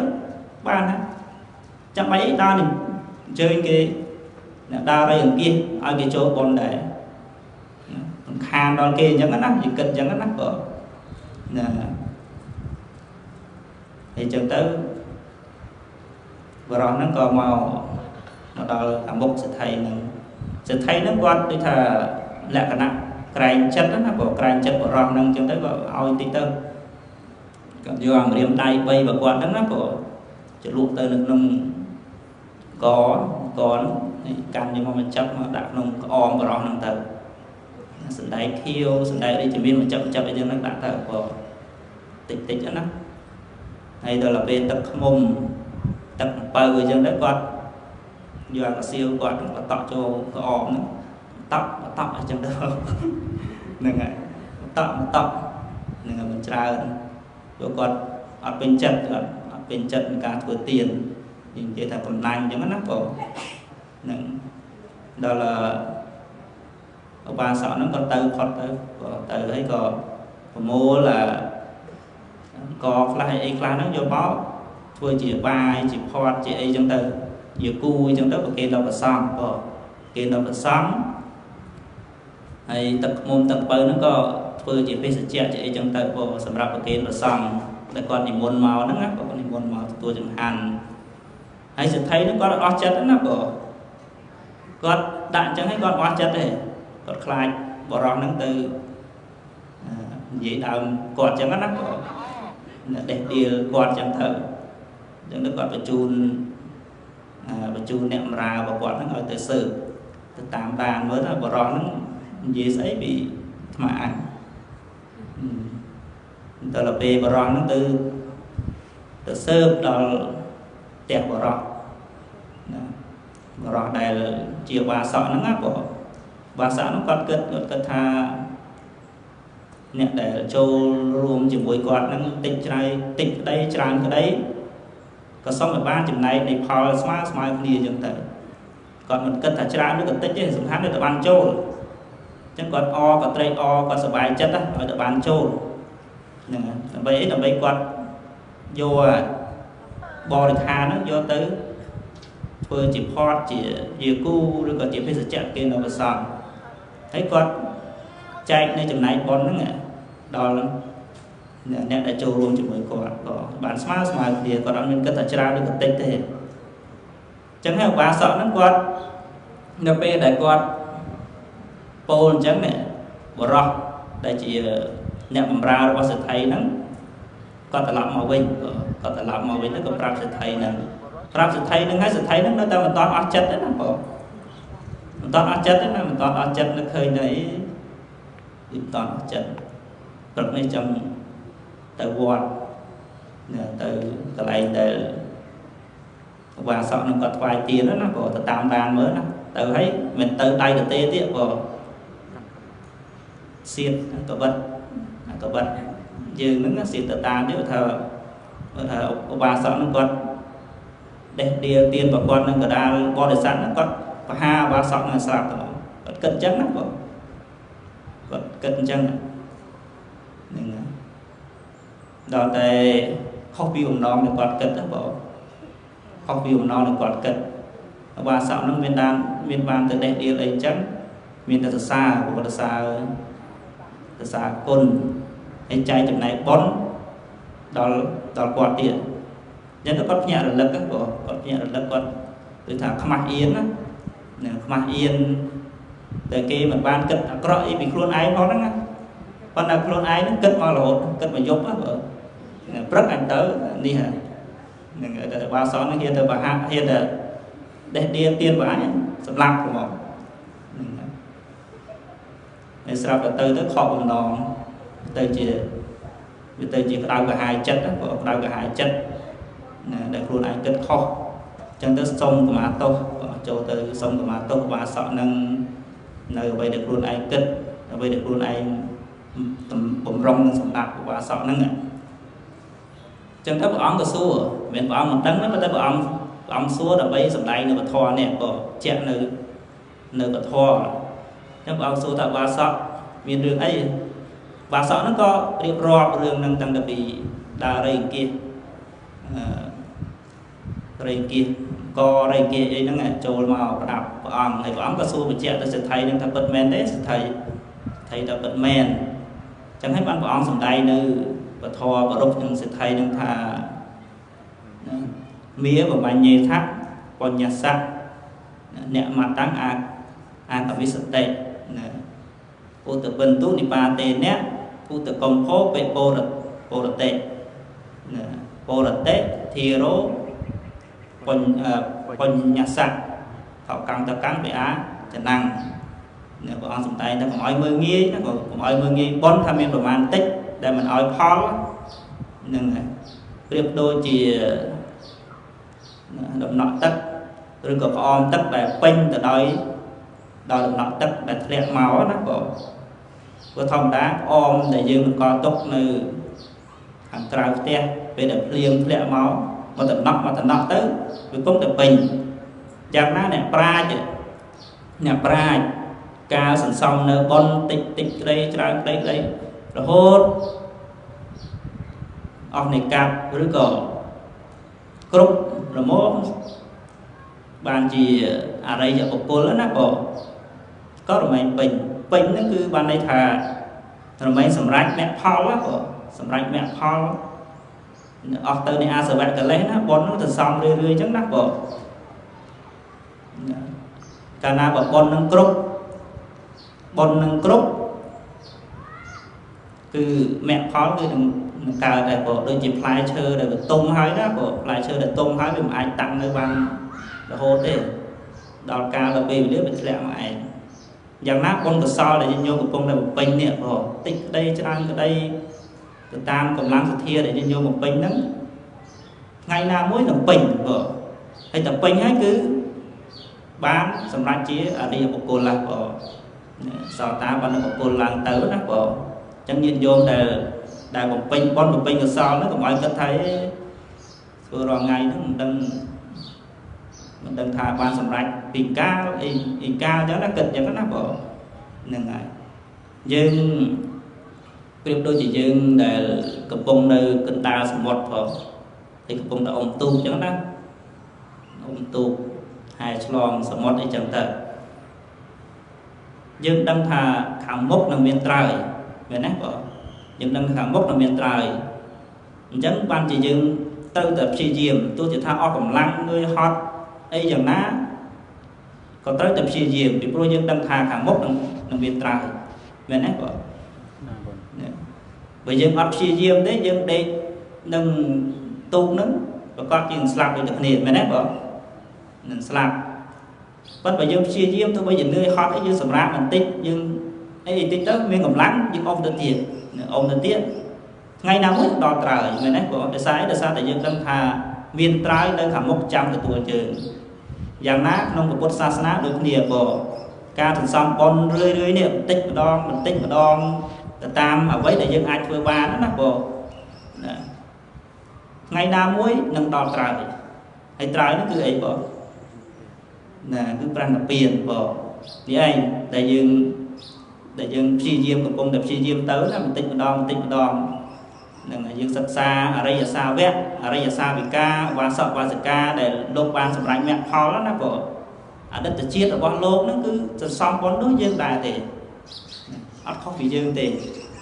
បានណាចាំបាច់អីដើរអញ្ជើញគេអ្នកដើររៃអង្គាសឲ្យគេចូលបុណ្យដែរសំខាន់ដល់គេអញ្ចឹងណាយើងគិតអញ្ចឹងណាក៏ណាហើយអញ្ចឹងទៅបរោះហ្នឹងក៏មកដល់ខាងមុខសេដ្ឋីហ្នឹងសេដ្ឋីហ្នឹងគាត់ដូចថាលក្ខណៈក្រែងចិត្តណាបើក្រែងចិត្តបរោះហ្នឹងអញ្ចឹងទៅក៏ឲ្យតិចទៅគាត់យកអាម្រាមដៃ3របស់គាត់ហ្នឹងណាក៏ជ្រលក់ទៅនៅក្នុងកនេះកាន់យកមកបញ្ចប់មកដាក់ក្នុងក្អមបរោះហ្នឹងទៅសណ្ដែកខៀវសណ្ដែករាជមានបញ្ចប់អីចឹងហ្នឹងដាក់ទៅក៏តិចតិចណាហើយដល់ពេលទឹកឃ្មុំទឹកអំពៅអីចឹងទៅគាត់យកអាកាសៀវគាត់បតក់ចូលក្អមហ្នឹងតក់អញ្ចឹងទៅហ្នឹងហើយតក់ហ្នឹងហើយមិនច្រើនព្រោះគាត់អត់ពេញចិត្តគាត់អត់ពេញចិត្តក្នុងការធ្វើទាននិយាយថាកំណាញ់អញ្ចឹងណាបងហ្នឹងដល់ឧបាសកហ្នឹងក៏ទៅផុតទៅក៏ទៅហើយក៏ប្រមូលកខ្លះអីខ្លះហ្នឹងយកមកធ្វើជាបាយជាផាត់ជាអីចឹងទៅជាគូអញ្ចឹងទៅប្រគេនដល់ព្រះសង្ឃបងគេដល់ព្រះសង្ឃហើយទឹកឃ្មុំទឹកបើហ្នឹងក៏ធ្វើជាភេសជ្ជៈជាអីចឹងទៅបងសម្រាប់ប្រគេនព្រះសង្ឃដែលគាត់និមន្តមកហ្នឹងណាគាត់និមន្តមកទទួលចង្ហាន់ហើយសេដ្ឋីហ្នឹងគាត់អត់អស់ចិត្តណាបងគាត់ដាក់អញ្ចឹងហើយគាត់អត់អស់ចិត្តទេគាត់ខ្លាចបរោះហ្នឹងទៅនិយាយដើមគាត់អញ្ចឹងណាបងដេះដៀលគាត់អញ្ចឹងទៅអញ្ចឹងទៅគាត់បញ្ជូនអ្នកបម្រើរបស់គាត់ហ្នឹងឲ្យទៅស៊ើបទៅតាមដានមើលថាបរោះហ្នឹងនិយាយស្អីពីអាត្មាអញដល់ពេលបរោះហ្នឹងទៅស៊ើបដល់ផ្ទះបរោះណាបរោះដែលជាបាសកហ្នឹងណាបងបាសកហ្នឹងគាត់គិតថាអ្នកដែលចូលរួមជាមួយគាត់ហ្នឹងតិចច្រៃតិចក្តីច្រើនក្តីក៏សុំឲ្យបានចំណែកនៃផលស្មើគ្នាអញ្ចឹងទៅគាត់មិនគិតថាច្រើនឬក៏តិចទេសំខាន់គឺតែបានចូលអញ្ចឹងគាត់អក៏ត្រេកអរគាត់សប្បាយចិត្តឲ្យតែបានចូលហ្នឹងហើយដើម្បីអីដើម្បីគាត់យកបរិខាហ្នឹងយកទៅធ្វើជាផតជាគូឬក៏ជាភេសជ្ជៈគេនៅព្រះសង្ឃហើយគាត់ចែកនៅចំណែកបុណ្យហ្នឹងដល់អ្នកដែលចូលរួមជាមួយគាត់ក៏បានស្មើគ្នាគាត់អត់មានគិតថាច្រើនឬក៏តិចទេអញ្ចឹងហើយឧបាសកហ្នឹងគាត់នៅពេលដែលគាត់ពោលអញ្ចឹងនេះបរោះដែលជាអ្នកបម្រើរបស់សេដ្ឋីហ្នឹងគាត់ត្រឡប់មកវិញគាត់ត្រឡប់មកវិញទៅក៏ប្រាប់សេដ្ឋីហ្នឹងហើយសេដ្ឋីហ្នឹងនៅតែមិនទាន់អស់ចិត្តទេណាបងមិនទាន់អស់ចិត្តទេណាមិនទាន់អស់ចិត្តនៅឃើញតែអីមិនទាន់អស់ចិត្តព្រឹកនេះចង់ទៅវត្តទៅកន្លែងដែលឧបាសកនឹងគាត់ថ្វាយទានណាក៏ទៅតាមដានមើលណា ទៅហើយមិនទៅដៃទទេទៀតក៏សៀតកបិតកបិតយើងហ្នឹងសៀតទៅតាមទៀតថាថាឧបាសកហ្នឹងគាត់ដេះដៀលទៀនប្រគាត់នឹងកដាលបរិស័ទហ្នឹងគាត់បហាឧបាសកហ្នឹងស្លាប់ទៅគាត់គិតអញ្ចឹងណាបងគាត់គិតអញ្ចឹងហ្នឹងដល់តែខុសពីបំណងដែលគាត់គិតណាបងខុសពីបំណងដែលគាត់គិតឧបាសកហ្នឹងមានបានមានបានទៅដេះដៀលអីអញ្ចឹងមានតែសរសើរពុទ្ធសរសរសើរគុណហើយចែកចំណែកបុណ្យដល់ដល់គាត់ទៀតអញ្ចឹងទៅគាត់ភ្ញាក់រលឹកហ្នឹងបងគាត់ភ្ញាក់រលឹកគាត់គឺថាខ្មាស់អៀនណាខ្មាស់អៀនតែគេមិនបានគិតអាក្រក់អីពីខ្លួនឯងផងហ្នឹងណាប៉ុន្តែខ្លួនឯងហ្នឹងគិតមករហូតគិតមកយប់ហ្នឹងបងព្រឹកអញទៅនេះហ្នឹងតែបាសនហ្នឹងហ៊ានទៅបហាហ៊ានទៅដេះដៀលទៀនបើអញសម្លាប់ហ្មងហ្នឹងហើយស្រាប់តែទៅទៅខកបំណងទៅជាវាទៅជាក្តៅក្រហាយចិត្តណាបងក្តៅក្រហាយចិត្តណាដែលខ្លួនឯងគិតខុសអញ្ចឹងទៅសុំកម្មាទោសចូលទៅសុំកម្មាទោសបាសកនឹងនៅអ្វីដែលខ្លួនឯងគិតអ្វីដែលខ្លួនឯងបំរុងនឹងសម្រាប់បាសកហ្នឹងអញ្ចឹងទៅព្រះអង្គក៏សួរមិនមែនព្រះអង្គមិនដឹងទេប៉ុន្តែព្រះអង្គព្រះអង្គសួរដើម្បីសម្ដែងនៅពធនេះក៏ជាក់នៅនៅពធអញ្ចឹងព្រះអង្គសួរថាបាសកមានរឿងអីបាសកហ្នឹងក៏រៀបរាប់រឿងហ្នឹងតាំងពីដើររៃអង្គាសរៃអង្គាសក៏រៃអង្គាសអីហ្នឹងចូលមកប្រដាប់ព្រះអង្គហើយព្រះអង្គក៏សួរបញ្ជាក់ទៅសេដ្ឋីហ្នឹងថាពិតមែនទេសេដ្ឋីថៃថាពិតមែនអញ្ចឹងហើយបានព្រះអង្គសម្ដែងនៅពធប្រពនឹងសេដ្ឋីហ្នឹងថាមាបបញ្ញេថៈបញ្ញសៈអ្នកមកតាំងអាអាកវិសតិណាឧតបិន្ទុនិបាតេនៈឧតកំភោបេបរបរតិណាបរតិធីរោបញ្ញសៈថកੰតកੰបេអាចនាំងណាព្រះអង្គសំដែងថាកុំឲ្យមើលងាយណាកុំឲ្យមើលងាយបុណ្យថាមានប្រមាណតិចដែលមិនឲ្យផលនឹងប្រៀបដូចជាដំណក់ទឹកឬក៏ក្អមទឹកដែលពេញទៅដោយដោយដំណក់ទឹកដែលធ្លាក់មកណាបងព្រោះធម្មតាក្អមដែលយើងបង្កទុកនៅខាងក្រៅផ្ទះពេលដែលភ្លៀងធ្លាក់មកមកតំណក់មកតំណក់ទៅវាគង់តែពេញយ៉ាងណាអ្នកប្រាជ្ញអ្នកប្រាជ្ញការសន្សំនៅបុណ្យតិចតិចក្តីច្រើនក្តីក្តីរហូតអស់នៃកាប់ឬក៏គ្រប់រមងបានជាអរិយបុគ្គលណាបងក៏រមែងពេញពេញហ្នឹងគឺបានន័យថារមែងសម្រេចមគ្គផលណាបងសម្រេចមគ្គផលអស់ទៅនៃអាសវៈកិលេសណាបុណ្យហ្នឹងទៅសំរឿយៗអញ្ចឹងណាបងកាលណាបើបុណ្យហ្នឹងគ្រប់បុណ្យហ្នឹងគ្រប់គឺមគ្គផលគឺនឹងកើតដែរបងដូចជាផ្លែឈើដែលវាទុំហើយណាបងផ្លែឈើដែលទុំហើយវាមិនអាចតាំងនៅបានរហូតទេដល់កាលដល់ពេលវេលាវាធ្លាក់មកឯងយ៉ាងណាបុណ្យកុសលដែលញាតិញោមកំពុងតែបំពេញនេះបងតិចក្តីច្រើនក្តីទៅតាមកម្លាំងសទ្ធាដែលញាតិញោមបំពេញហ្នឹងថ្ងៃណាមួយនឹងពេញបងហើយតែពេញហើយគឺបានសម្រាប់ជាអរិយបុគ្គលឡាបងសោតាបណ្ឌបុគ្គលឡើងទៅណាបងអញ្ចឹងញាតិញោមដែលដែលបំពេញបុណ្យបំពេញកុសលហ្នឹងកុំឲ្យគិតថាធ្វើរាល់ថ្ងៃហ្នឹងមិនដឹងមិនដឹងថាបានសម្រេចពីកាលអីអីកាលអញ្ចឹងណាគិតអញ្ចឹងណាបងហ្នឹងហើយយើងប្រៀបដូចជាយើងដែលកំពុងនៅកណ្ដាលសមុទ្រផងហើយកំពុងតែអុំទូកអញ្ចឹងណាអុំទូកហែឆ្លងសមុទ្រអីចឹងទៅយើងដឹងថាខាងមុខនឹងមានត្រើយមែនទេបងយើងដឹងខាងមុខនឹងមានត្រើយអញ្ចឹងបានជាយើងត្រូវតែព្យាយាមទោះជាថាអស់កម្លាំងនឿយហត់អីយ៉ាងណាក៏ត្រូវតែព្យាយាមពីព្រោះយើងដឹងថាខាងមុខនឹងមានត្រើយមែនទេបងបើយើងអត់ព្យាយាមទេយើងដេកនឹងទូកហ្នឹងប្រកាសជានឹងស្លាប់ដូចតែគ្នាមែនទេបងនឹងស្លាប់ប៉ុន្តែបើយើងព្យាយាមទោះបីជានឿយហត់អីយើងសម្រាកបន្តិចយើងអីតិចទៅមានកម្លាំងយើងអុំទៅទៀតអុំទៅទៀតថ្ងៃណាមួយដល់ត្រើយមែនទេបងដោយសារអីដោយសារតែយើងដឹងថាមានត្រើយនៅខាងមុខចាំទទួលយើង យ៉ាងណាក្នុងពុទ្ធសាសនាដូចគ្នាក៏ការសន្សំបុណ្យរឿយរឿយនេះបន្តិចម្ដងបន្តិចម្ដងទៅតាមអ្វីដែលយើងអាចធ្វើបានណាបងណាថ្ងៃណាមួយនឹងដល់ត្រើយហើយត្រើយនោះគឺអីបងណាគឺប្រាណពៀនបងនេះឯងដែលយើងព្យាយាមកំពុងតែព្យាយាមទៅណាបន្តិចម្ដងបន្តិចម្ដងនឹងយើងសិក្សាអរិយសាវកអរិយសាវិកាវាសកវាសិកាដែលលោកបានសម្រេចមគ្គផលណាបងអតីតជាតិរបស់លោកហ្នឹងគឺសន្សំបុណ្យដូចយើងដែរទេអត់ខុសពីយើងទេ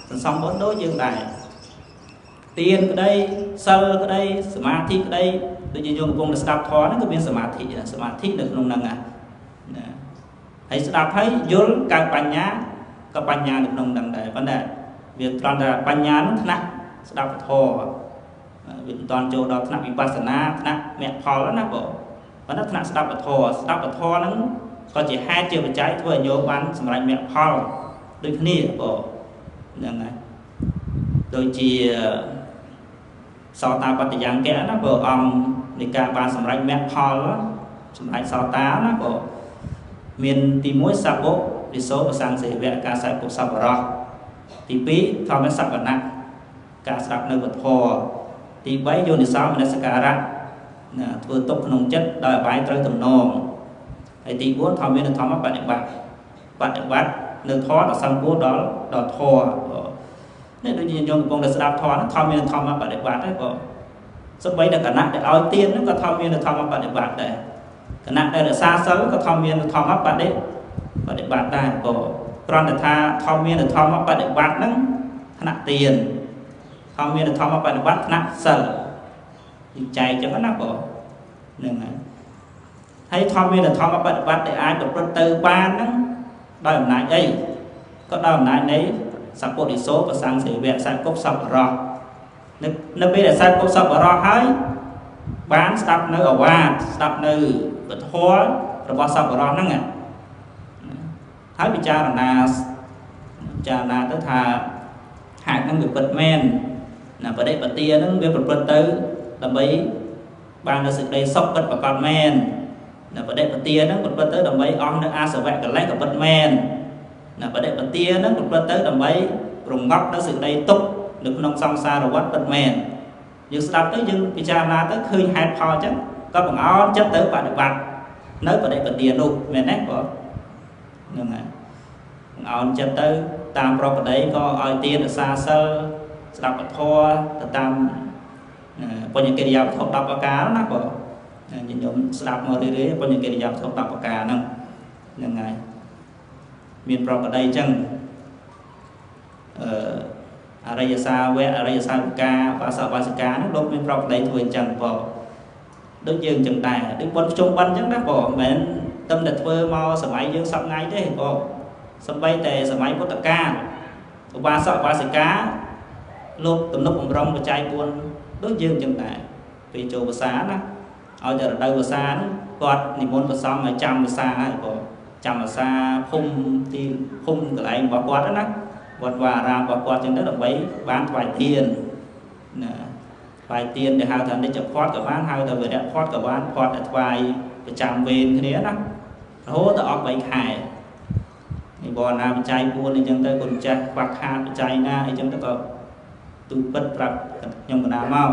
សន្សំបុណ្យដូចយើងដែរទានក្តីសិលក្តីសមាធិក្តីដូចយើងកំពុងតែស្ដាប់ធម៌ហ្នឹងក៏មានសមាធិសមាធិនៅក្នុងហ្នឹងណាហើយស្ដាប់ហើយយល់កើតបញ្ញាក៏បញ្ញានៅក្នុងហ្នឹងដែរប៉ុន្តែវាត្រង់តែបញ្ញាហ្នឹងថ្នាក់ស្ដាប់ធម៌វាមិនតាន់ចូលដល់ថ្នាក់វិបស្សនាថ្នាក់មគ្គផលណាបងប៉ុន្តែថ្នាក់ស្ដាប់ធម៌ស្ដាប់ធម៌ហ្នឹងក៏ជាហេតុជាបច្ច័យធ្វើឲ្យញោមបានសម្រេចមគ្គផលដូចគ្នាបងហ្នឹងហើយដូចជាសោតាបត្តយ៉ាងកៈណាបងអង្គនៃការបានសម្រេចមគ្គផលសម្រេចសោតាណាបងមានទី1សបុរិសោប្រសង្សេវៈការសែពុសប្បុរសទី2ធម្មសវណៈការស្ដាប់នៅវធទី3យោនិសោមនសិការៈណាធ្វើទុកក្នុងចិត្តដោយអបាយត្រូវទំនងហើយទី4ធម្មមានធម្មបដិបត្តិបដិបត្តិនៅធម៌ដល់សង្ឃដល់ធម៌នេះដូចយើងកំពុងតែស្ដាប់ធម៌ហ្នឹងធម្មមានធម្មបដិបត្តិដែរបងសូម្បីតែគណៈដែលឲ្យទានហ្នឹងក៏ធម្មមានធម្មបដិបត្តិដែរគណៈដែលរក្សាសិលក៏ធម្មមានធម្មបដិបត្តិដែរបងគ្រាន់តែថាធម្មមានធម្មបដិបត្តិហ្នឹងថ្នាក់ទានធម្មមានធម្មបដិបត្តិថ្នាក់សិលយើងចែកចឹងណាបងហ្នឹងហើយហើយធម្មមានធម្មបដិបត្តិដែលអាចប្រព្រឹត្តទៅបានហ្នឹងដោយអំណាចអីក៏ដោយអំណាចនៃសពុរិសោប្រសង្ឃសេវៈសែគប់សប្បុរសនៅពេលដែលសែគប់សប្បុរសហើយបានស្ដាប់នៅអវាទស្ដាប់នៅពធរបស់សប្បុរសហ្នឹងហើយពិចារណាទៅថាហេតុហ្នឹងវាពិតមែនណាបដិបទាហ្នឹងវាប្រព្រឹត្តទៅដើម្បីបាននៅសេចក្តីសុខពិតប្រាកដមែនណាបដិបទាហ្នឹងប្រព្រឹត្តទៅដើម្បីអស់នៅអាសវៈកិលេសក៏ពិតមែនណាបដិបទាហ្នឹងប្រព្រឹត្តទៅដើម្បីរងាប់នៅសេចក្តីទុក្ខនៅក្នុងសង្សារវដ្តពិតមែនយើងស្ដាប់ទៅយើងពិចារណាទៅឃើញហេតុផលអញ្ចឹងក៏បង្អន់ចិត្តទៅបដិបត្តិនៅបដិបទានោះមែនទេបងហ្នឹងហើយបង្អន់ចិត្តទៅតាមប្រពដីក៏ឲ្យទានរក្សាសិលស្ដាប់ធម៌ទៅតាមបញ្ញកិរិយាវត្ថុ10ប្រការណាបងញញោមស្ដាប់មករឿយៗបញ្ញកិរិយាវត្ថុ10ប្រការហ្នឹងហ្នឹងហើយមានប្រពដីអញ្ចឹងអរិយសាវៈអរិយសាវិកាបាសបាសិកាហ្នឹងលោកមានប្រពដីធ្វើអញ្ចឹងបងដូចយើងអញ្ចឹងដែរដូចបុណ្យភ្ជុំបិណ្ឌអញ្ចឹងណាបងមិនមែនតែធ្វើមកសម័យយើងសប្ងៃទេបងសំបីតែសម័យពុទ្ធកាលឧបាសកឧបាសិកាលោកទំនុកបំរុងបច្ច័យ4ដូចយើងអញ្ចឹងដែរពេលចូលវស្សាណាឲ្យតែរដូវវស្សាហ្នឹងគាត់និមន្តព្រះសង្ឃឲ្យចាំវស្សាហើយបងចាំវស្សាភូមិទីភូមិកន្លែងរបស់គាត់ណាវត្តវាអារាមរបស់គាត់អញ្ចឹងទៅដើម្បីបានថ្វាយទានណាថ្វាយទានដែលហៅថានិច្ចផាត់ក៏បានហៅថាវិរៈផាត់ក៏បានផាត់តែថ្វាយប្រចាំវេនគ្នាណារហូតដល់អស់3ខែនិវរណាបច្ច័យ4អញ្ចឹងទៅគុណចាស់ខ្វះខាតបច្ច័យណាអីចឹងទៅក៏ទូពិតប្រាប់ខ្ញុំកណាមក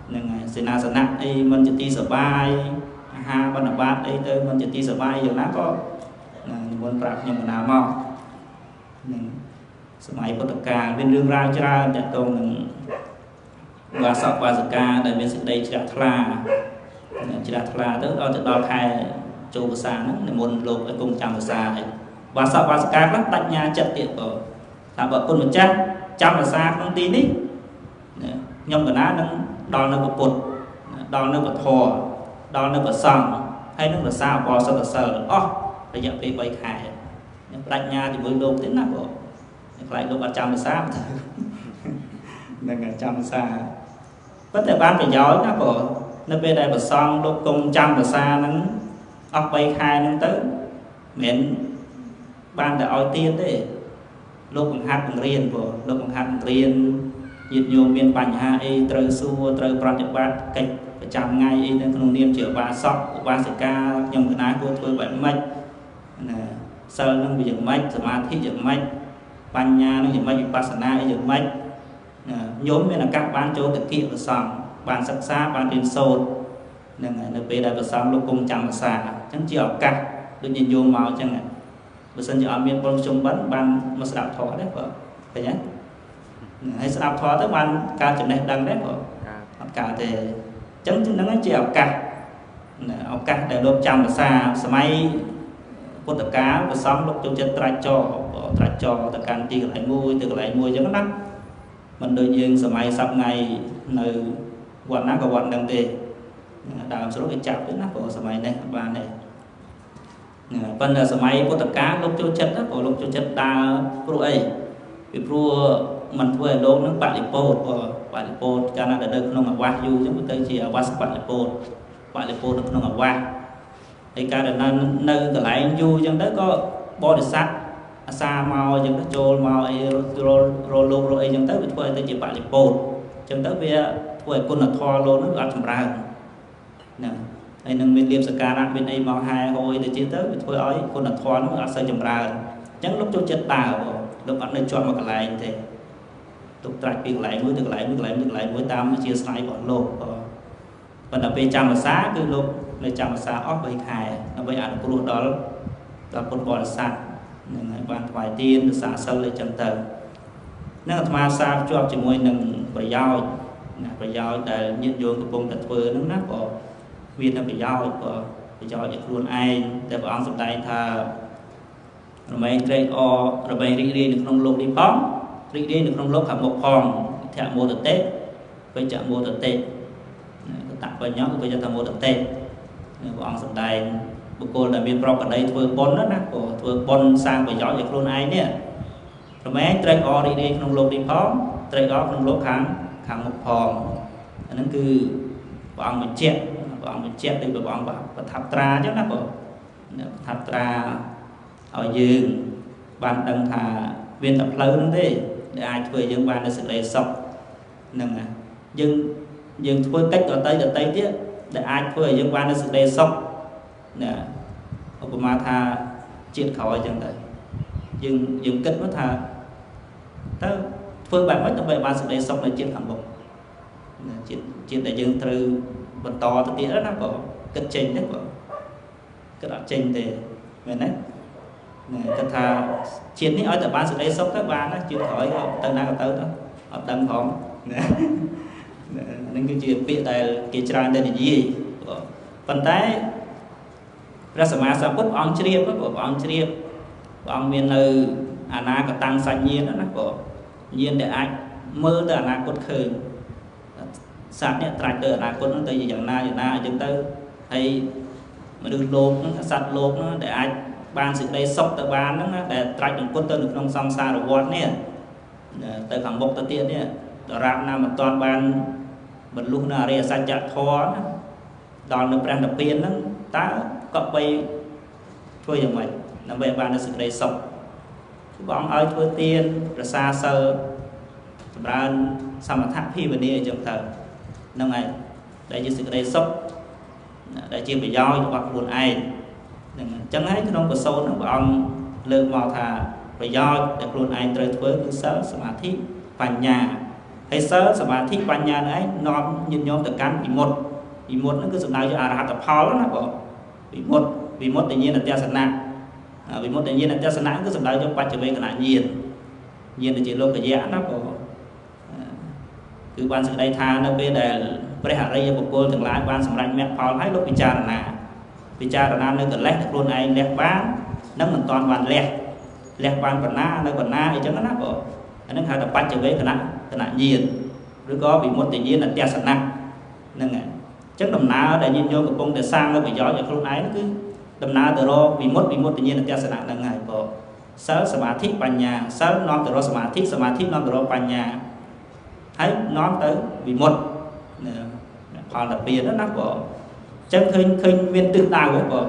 ហ្នឹងហើយសេនាសនៈអីមិនជាទីសបាយអាហារបិណ្ឌបាតអីទៅមិនជាទីសបាយយ៉ាងណាក៏និមន្តប្រាប់ខ្ញុំកណាមកហ្នឹងសម័យពុទ្ធកាលមានរឿងរ៉ាវច្រើនទាក់ទងនឹងបាសកបាសិកាដែលមានសេចក្តីជ្រះថ្លាជ្រះថ្លាទៅដល់ទៅដល់ខែចូលវស្សាហ្នឹងនិមន្តលោកឲ្យគង់ចាំវស្សាហើយបាសកបាសិកាខ្លះបញ្ញាចិត្តទៀតក៏ថាបើគុណម្ចាស់ចាំវស្សាក្នុងទីនេះខ្ញុំកណានឹងដល់នៅពុទ្ធដល់នៅពធដល់នៅព្រះសង្ឃហើយនឹងរក្សាអបសិទ្ធសិលអស់រយៈពេល3ខែប្រាជ្ញាជាមួយលោកទៀតណាបងខ្លាចលោកអត់ចាំវស្សានឹងចាំវស្សាប៉ុន្តែបានប្រយោជន៍ណាបងនៅពេលដែលព្រះសង្ឃលោកគង់ចាំវស្សាហ្នឹងអស់3ខែហ្នឹងទៅមិនបានតែឲ្យទានទេលោកបង្ហាត់បង្រៀនបងលោកបង្ហាត់បង្រៀនញាតិញោមមានបញ្ហាអីត្រូវសួរត្រូវប្រតិបត្តិកិច្ច ប្រចាំថ្ងៃអីនៅក្នុងនាមជាឧបាសកឧបាសិកាខ្ញុំកណាគួរធ្វើបែបម៉េចណាសិលនឹងវាយ៉ាងម៉េចសមាធិយ៉ាងម៉េចបញ្ញានឹងយ៉ាងម៉េចវិបស្សនាអីយ៉ាងម៉េចណាញោមមានឱកាសបានចូលទៅគៀកព្រះសង្ឃបានសិក្សាបានរៀនសូត្រហ្នឹងហើយនៅពេលដែលព្រះសង្ឃលោកគង់ចាំភាសាអញ្ចឹងជាឱកាសដូចញាតិញោមមកអញ្ចឹងបើសិនជាអត់មានបុណ្យជុំបិណ្ឌបានមកស្ដាប់ធម៌ទេបើឃើញទេហើយស្ដាប់ធម៌ទៅបានការចំណេះដឹងទេបើអត់កើតទេអញ្ចឹងហ្នឹងជាឱកាសណាឱកាសដែលលោកចាំភាសាសម័យពុទ្ធកាលព្រះសង្ឃលោកចូលចិត្តត្រាច់ចរត្រាច់ចរទៅកាន់ទីកន្លែងមួយទៅកន្លែងមួយអញ្ចឹងណាមិនដូចយើងសម័យសប្ថ្ងៃនៅវត្តណាក៏វត្តហ្នឹងទេដើមស្រុកគេចាប់ទៅណាព្រោះសម័យនេះអត់បានទេប៉ុន្តែសម័យពុទ្ធកាលលោកចូលចិត្តណាព្រោះលោកចូលចិត្តដើរព្រោះអីពីព្រោះมันធ្វើឲ្យលោកនឹងបរិពោធបរិពោធកាលណាដែលនៅក្នុងអាវាសយូរអញ្ចឹងទៅជាអាវាសបរិពោធបរិពោធនៅក្នុងអាវាសហើយកាលដែលនៅកន្លែងយូរអញ្ចឹងទៅក៏បរិស័ទអាសាមកអញ្ចឹងទៅចូលមកអីរលោករអីអញ្ចឹងទៅវាធ្វើឲ្យទៅជាបរិពោធអញ្ចឹងទៅវាធ្វើឲ្យគុណធម៌លោកនឹងអត់ចម្រើនណាហើយនឹងមានលៀបសការៈមានអីមកហែហូយទៅទៀតទៅវាធ្វើឲ្យគុណធម៌នឹងអត់សូវចម្រើនអញ្ចឹងលោកចូលចិត្តដើរលោកអត់នៅជាប់មួយកន្លែងទេទុកត្រាច់ពីកន្លែងមួយទៅកន្លែងមួយកន្លែងមួយកន្លែងមួយតាមជាស្រ័យរបស់លោកប៉ុន្តែពេលចាំភាសាគឺលោកនៅចាំភាសាអស់3ខែដើម្បីអនុគ្រោះដល់ពុទ្ធបរិស័ទនឹងឲ្យបានថ្វាយទានរក្សាសិលអីចឹងទៅនឹងអាត្មាសាភ្ជាប់ជាមួយនឹងប្រយោជន៍ណាប្រយោជន៍ដែលញាតិញោមកំពុងតែធ្វើហ្នឹងណាក៏មានតែប្រយោជន៍ក៏ប្រយោជន៍ឲ្យខ្លួនឯងតែព្រះអង្គសម្ដែងថារមែងត្រេកអររមែងរីករាយនៅក្នុងលោកនេះផងរីករាយនៅក្នុងលោកខាងមុខផងធមោទតិបញ្ចមោទតិកតបញ្ញោបញ្ចតមោទតិព្រះអង្គសម្ដែងបុគ្គលដែលមានប្រកដីធ្វើបុណ្យណាក៏ធ្វើបុណ្យសាងប្រយោជន៍ឲ្យខ្លួនឯងនេះរមែងត្រេកអររីករាយក្នុងលោកនេះផងត្រេកអរក្នុងលោកខាងមុខផងអាហ្នឹងគឺព្រះអង្គបញ្ជាក់ព្រះអង្គបញ្ជាក់ដោយព្រះអង្គប្រថាប់ត្រាអញ្ចឹងណាបងប្រថាប់ត្រាឲ្យយើងបានដឹងថាមានតែផ្លូវហ្នឹងទេដែលអាចធ្វើឲ្យយើងបាននូវសេចក្តីសុខហ្នឹងណាយើងធ្វើកិច្ចដតីទៀតដែលអាចធ្វើឲ្យយើងបាននូវសេចក្តីសុខណាឧបមាថាជាតិក្រោយអញ្ចឹងទៅយើងគិតមកថាតើធ្វើបែបម៉េចដើម្បីបានសេចក្តីសុខនៅជាតិខាងមុខណាជាតិដែលយើងត្រូវបន្តទៅទៀតណាបងគិតចេញទេបងគិតអត់ចេញទេមែនទេណាគិតថាជាតិនេះឲ្យតែបានសេចក្តីសុខទៅបានណាជាតិក្រោយក៏ទៅណាក៏ទៅទៅអត់ដឹងផងណាហ្នឹងគឺជាពាក្យដែលគេច្រើនតែនិយាយប៉ុន្តែព្រះសម្មាសម្ពុទ្ធព្រះអង្គជ្រាបព្រះអង្គជ្រាបព្រះអង្គមាននៅអនាគតាំងសញ្ញាណាបងញាណដែលអាចមើលទៅអនាគតឃើញសត្វនេះត្រាច់ទៅអនាគតហ្នឹងទៅយ៉ាងណាយ៉ាងណាអញ្ចឹងទៅហើយមនុស្សលោកហ្នឹងសត្វលោកហ្នឹងដែលអាចបានសេចក្តីសុខទៅបានហ្នឹងណាដែលត្រាច់អង្គទៅនៅក្នុងសង្សារវដ្តនេះទៅខាងមុខទៅទៀតនេះដរាបណាមិនទាន់បានបរលុះនៅអរិយសច្ចធម៌ណាដល់នៅព្រះនិព្វានហ្នឹងតើក៏បីធ្វើយ៉ាងម៉េចដើម្បីបាននូវសេចក្តីសុខគឺព្រះអង្គឲ្យធ្វើទានរក្សាសិលចម្រើនសមថភាវនាអញ្ចឹងទៅហ្នឹងហើយដែលជាសេចក្តីសុខដែលជាប្រយោជន៍របស់ខ្លួនឯងហ្នឹងអញ្ចឹងហើយក្នុងប្រសូតហ្នឹងព្រះអង្គលើកមកថាប្រយោជន៍ដែលខ្លួនឯងត្រូវធ្វើគឺសិលសមាធិបញ្ញាហើយសិលសមាធិបញ្ញាហ្នឹងឯងនាំញាតិញោមទៅកាន់វិមុតវិមុតហ្នឹងគឺសំដៅជាអរហត្តផលណាបងវិមុតវិមុតញ្ញាណទស្សនៈវិមុតញ្ញាណទស្សនៈគឺសំដៅយកបច្ចវេកណញាណញាណជាលោកយៈណាបងគឺបានសេចក្តីថានៅពេលដែលព្រះអរិយបុគ្គលទាំងឡាយបានសម្រេចមគ្គផលហើយលោកពិចារណានៅកលេសខ្លួនឯងលះបាននិងមិនតាន់បានលះបានបណ្ណានៅបណ្ណាអីចឹងណាបងអាហ្នឹងហៅថាបច្ចវេកណញាណឬក៏វិមុតញ្ញាណទស្សនៈហ្នឹងហើយអញ្ចឹងដំណើរដែលញាតិញោមកំពុងតែសាងនៅប្រយោជន៍ឲ្យខ្លួនឯងគឺដំណើរទៅរកវិមុតញ្ញាណទស្សនៈហ្នឹងហើយបងសិលសមាធិបញ្ញាសិលនាំទៅរកសមាធិសមាធិនាំទៅរកបញ្ញាហើយនាំទៅវិមុតផលតាពៀនណាបងអញ្ចឹងឃើញមានទិសដៅហ៎បង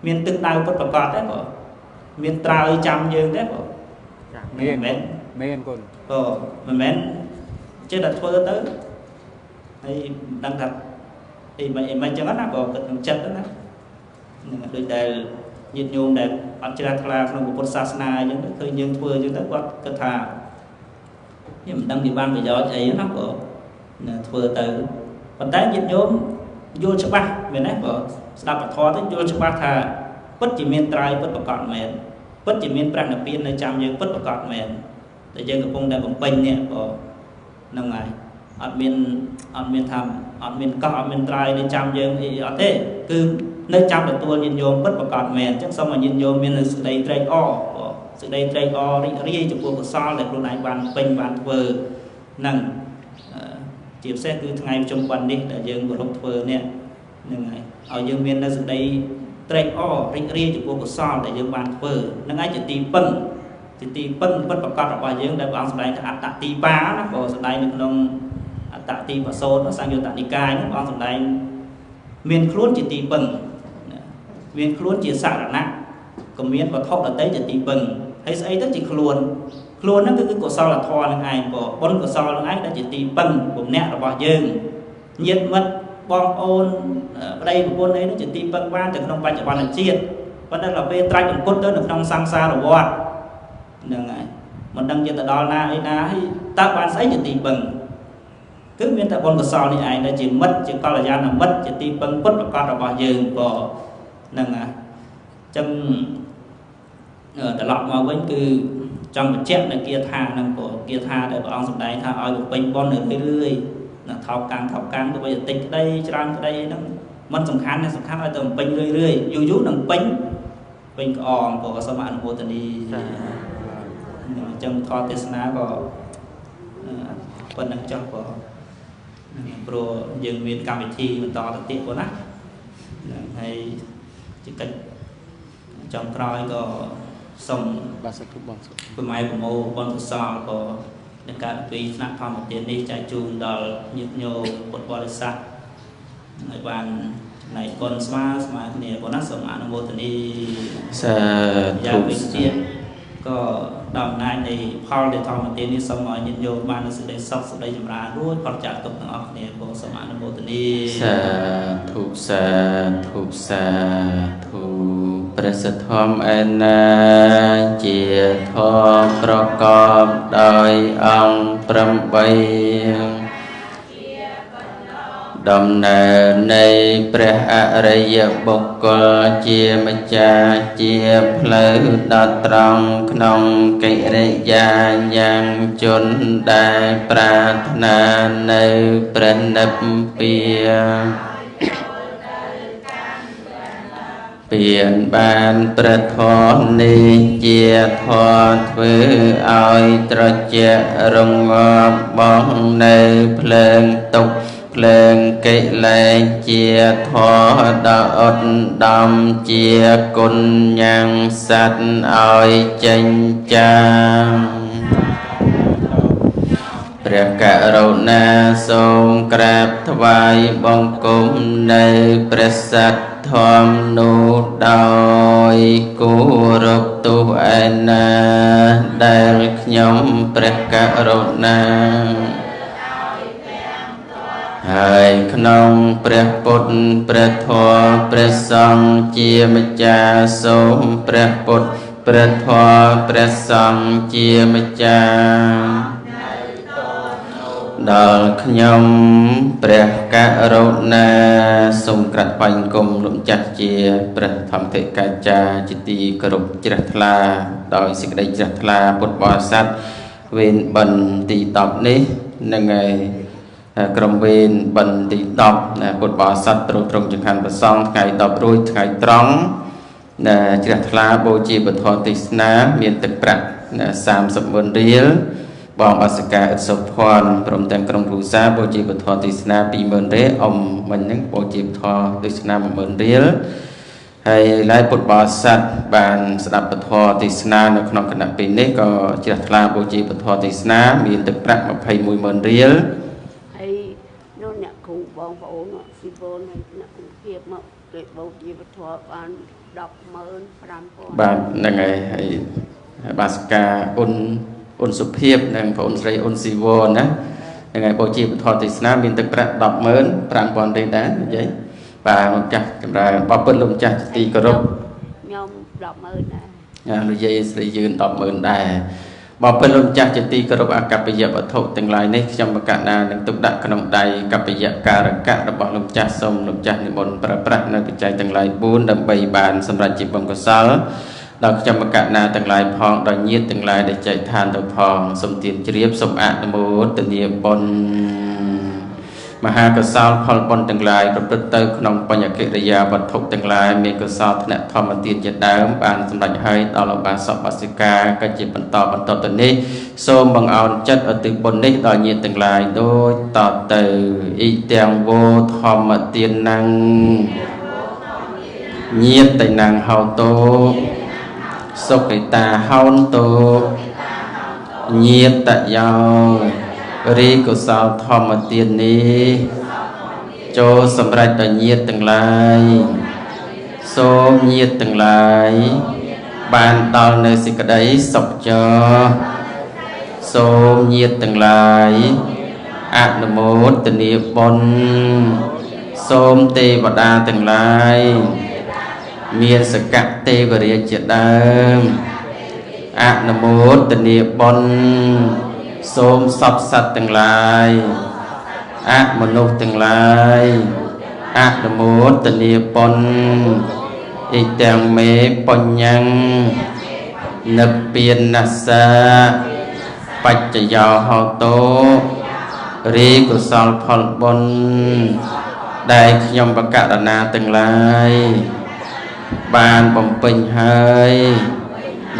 មានទិសដៅពិតប្រាកដទេបងមានត្រើយចាំយើងទេបងមានមែនមានគុណបងមិនមែនចេះតែធ្វើទៅហើយមិនដឹងថា អីមិនអីមិនចឹងណាបើគិតក្នុងចិត្តណានឹងដូចដែលញាតិញោមដែលអត់ជ្រះថ្លាក្នុងពុទ្ធសាសនាអញ្ចឹងទៅឃើញយើងធ្វើអញ្ចឹងទៅគាត់គិតថាខ្ញុំមិនដឹងពីបានប្រយោជន៍អីណាបើធ្វើទៅប៉ុន្តែញាតិញោមយល់ច្បាស់មែនទេបើស្ដាប់ពធទៅយល់ច្បាស់ថាពិតជាមានត្រៃពិតប្រាកដមែនពិតជាមានព្រះនិព្វាននៅចាំយើងពិតប្រាកដមែនតែយើងកំពុងតែបំពេញនេះបើហ្នឹងហើយអត់មានថាអត់មានកោះអត់មានត្រៃនៅចាំយើងអីអត់ទេគឺនៅចាំទទួលញាតិញោមពិតប្រាកដមែនអញ្ចឹងសូមឲ្យញាតិញោមមានសេចក្តីត្រេកអរសេចក្តីត្រេកអររីករាយចំពោះកុសលដែលខ្លួនឯងបានពេញបានធ្វើហ្នឹងជាពិសេសគឺថ្ងៃប្រជុំបិណ្ឌនេះដែលយើងគោរពធ្វើនេះហ្នឹងហើយឲ្យយើងមាននៅសេចក្តីត្រេកអររីករាយចំពោះកុសលដែលយើងបានធ្វើហ្នឹងហើយជាទីពឹងពិតប្រាកដរបស់យើងដែលព្រះអង្គសម្ដែងថាអត្តទីបាណាក៏សម្ដែងនៅក្នុងអត្តទីបសោតសង្យុត្តនិកាយហ្នឹងព្រះអង្គសម្ដែងមានខ្លួនជាទីពឹងមានខ្លួនជាសរណៈក៏មានវត្ថុដទៃជាទីពឹងហើយស្អីទៅជាខ្លួនខ្លួនហ្នឹងគឺកុសលធម៌នឹងឯងក៏បុណ្យកុសលនឹងឯងដែលជាទីពឹងពំនាក់របស់យើងញាតិមិត្តបងប្អូនប្តីប្រពន្ធអីនោះជាទីពឹងបានទៅក្នុងបច្ចុប្បន្នជាតិប៉ុន្តែដល់ពេលត្រាច់អង្គត់ទៅនៅក្នុងសង្សារវដ្តហ្នឹងហើយមិនដឹងជាទៅដល់ណាអីណាហើយតើបានស្អីជាទីពឹងគឺមានតែបុណ្យកុសលនេះឯងដែលជាមិត្តជាកល្យាណមិត្តជាទីពឹងពិតប្រាកដរបស់យើងក៏ហ្នឹងហើយអញ្ចឹងត្រឡប់មកវិញគឺចង់បញ្ជាក់នៅគាថាហ្នឹងក៏គាថាដែលព្រះអង្គសម្ដែងថាឲ្យបំពេញបុណ្យនៅរឿយៗណាថោកកាំងទៅវិញតិចក្តីច្រើនក្តីហ្នឹងមិនសំខាន់ទេសំខាន់ឲ្យតែបំពេញរឿយៗយូរយូរនឹងពេញក្អមក៏សូមអនុមោទនីអញ្ចឹងធម៌ទេសនាក៏ប៉ុណ្្នឹងចុះក៏ព្រោះយើងមានកម្មវិធីបន្តទៅទៀតបងណាហ្នឹងហើយជាកិច្ចចុងក្រោយក៏សូមបាទសាធុបងប្រម៉ែប្រមូលបុណ្យកុសលក៏នឹងកើតពីថ្នាក់ធម្មទាននេះចែកជូនដល់ញាតិញោមពុទ្ធបរិស័ទឲ្យបានចំណែកបុណ្យស្មើគ្នាបងណាសូមអនុមោទនីសាធុវិញទៀតក៏ដល់អំណាចនៃផលដែលធម្មទាននេះសូមឲ្យញាតិញោមបាននូវសេចក្តីសុខសេចក្តីចម្រើនរួចផុតចាកទុក្ខទាំងអស់គ្នាក៏សូមអនុមោទនីសាធុសាធុសាធុព្រះសទ្ធំឯណាជាធម៌ប្រកបដោយអង្គ8ដំណើរនៃព្រះអរិយបុគ្គលជាម្ចាស់ជាផ្លូវដល់ត្រង់ក្នុងកិរិយាយ៉ាងជនដែលប្រាថ្នានៅព្រះនិព្វានពៀនបានព្រះធម៌នេះជាធម៌ធ្វើឲ្យត្រជាក់រងាប់បងនៅភ្លើងទុក្ខភ្លើងកិលេសជាធម៌ដ៏ឧត្តមជាគុណញ៉ាំងសត្វឲ្យចេញចាព្រះករុណាសូមក្រាបថ្វាយបង្គំនៅព្រះសត្វធម៌នោះដោយគោរពទោះឯណាដែលខ្ញុំព្រះករុណាហើយក្នុងព្រះពុទ្ធព្រះធម៌ព្រះសង្ឃជាម្ចាស់សូមព្រះពុទ្ធព្រះធម៌ព្រះសង្ឃជាម្ចាស់ដល់ខ្ញុំព្រះករុណាសូមក្រាបថ្វាយបង្គំលោកម្ចាស់ជាព្រះធម្មធិកាចារ្យជាទីគោរពជ្រះថ្លាដោយសេចក្តីជ្រះថ្លាពុទ្ធបរិស័ទវេនបិណ្ឌទី10នេះនឹងហើយក្រុមវេនបិណ្ឌទី10ណាពុទ្ធបរិស័ទទ្រង់ចង្ហាន់ព្រះសង្ឃថ្ងៃ10រួចថ្ងៃត្រង់ណាជ្រះថ្លាបូជាពធទេសនាមានទឹកប្រាក់ណា30ម៉ឺនរៀលបងបាសិកាអិតសុភ័ណ្ឌព្រមទាំងក្រុមគ្រួសារបូជាពធទេសនា20000រៀលអ៊ំមិញហ្នឹងបូជាពធទេសនា10000រៀលហើយឡាយពុទ្ធបរិស័ទបានស្ដាប់ពធទេសនានៅក្នុងគណៈពេលនេះក៏ជ្រះថ្លាបូជាពធទេសនាមានទឹកប្រាក់210,000រៀលហើយនោះអ្នកគ្រូបងប្អូនស៊ីបូនហើយអ្នកគ្រូភាពមកគេបូជាពធបាន105,000បាទហ្នឹងហើយហើយបាសិកាអ៊ុនសុភាពនិងប្អូនស្រីអ៊ុនស៊ីវនណា ថ្ងៃបូជាពធទេសនាមានទឹកប្រាក់105,000រៀលដែរនិយាយបាទលោកម្ចាស់ចម្រើនបបិទ្ធលោកម្ចាស់ជាទីគោរពខ្ញុំ100,000ដែរនិយាយស្រីយឿន100,000ដែរបបិទ្ធលោកម្ចាស់ជាទីគោរពអកប្បយវត្ថុទាំងឡាយនេះខ្ញុំបកណានឹងទុកដាក់ក្នុងដៃកប្បយការកៈរបស់លោកម្ចាស់សូមលោកម្ចាស់និមន្តប្រើប្រាស់នៅបច្ច័យទាំងឡាយ4ដើម្បីបានសម្រេចជាបុណ្យកុសលដល់ខ្ញុំបកណាទាំងឡាយផងដល់ញាតិទាំងឡាយដែលចែកឋានទៅផងសូមទានជ្រាបសូមអនុមោទនាបុណ្យមហាកុសលផលបុណ្យទាំងឡាយប្រព្រឹត្តទៅក្នុងបញ្ញកិរិយាវត្ថុទាំងឡាយមានកុសលថ្នាក់ធម្មទានជាដើមបានសម្រេចហើយដល់ឧបាសកបាសិកាក៏ជាបន្តបន្តទៅនេះសូមបង្អោនចិត្តឧទ្ទិសបុណ្យនេះដល់ញាតិទាំងឡាយដូចតទៅអ៊ីទាំងវោធម្មទានណੰញាតិណੰហោតោសុគិតាហោនតោញាតយោរីកុសលធម្មទាននេះចូលសម្រេចដល់ញាតិទាំងឡាយសូមញាតិទាំងឡាយបានដល់នៅសេចក្តីសុខចោសូមញាតិទាំងឡាយអនុមោទនាបុណ្យសូមទេវតាទាំងឡាយមានសកទេវរាជជាដើមអនុមោទនាបុណ្យសូមសព្វសត្វទាំងឡាយអមនុស្សទាំងឡាយអនុមោទនាបុណ្យអ៊ីទាំងមេបញ្ញੰនិព្វានសាបច្ចយោហោតោរីកុសលផលបុណ្យដែលខ្ញុំបកករណាទាំងឡាយបានបំពេញហើយ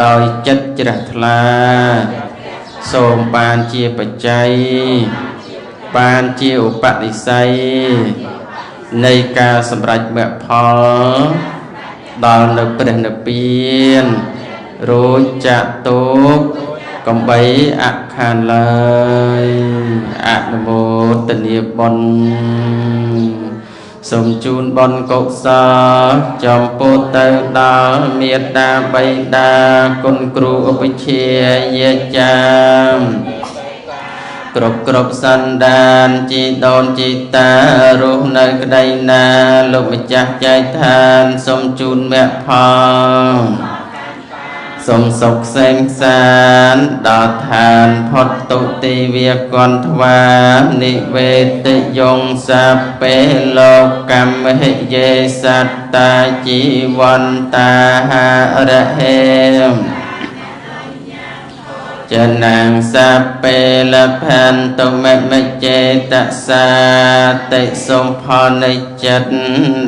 ដោយចិត្តជ្រះថ្លាសូមបានជាបច្ច័យបានជាឧបនិស្ស័យនៃការសម្រេចមគ្គផលដល់នៅព្រះនិព្វានរួចចាក់ទុក្ខកំបីអខានឡើយអនុមោទនាបុណ្យសូមជូនបុណ្យកុសលចំពោះទៅដល់មេត្តាបិតាគុណគ្រូឧបជាយាចាមគ្រប់សន្តានជីដូនជីតារស់នៅក្តីណាលោកម្ចាស់ចែកឋានសូមជូនមគ្គផលសូមសុខសេមសានដល់ឋានផុតទុតិវាគន្ធថ្វានិវេទយងសាពេលោកកម្មហិយេសត្តាជីវន្តាហរហេចនាងសាពេលផន្តមមចេតសាតិសូមផលនៃចិត្ត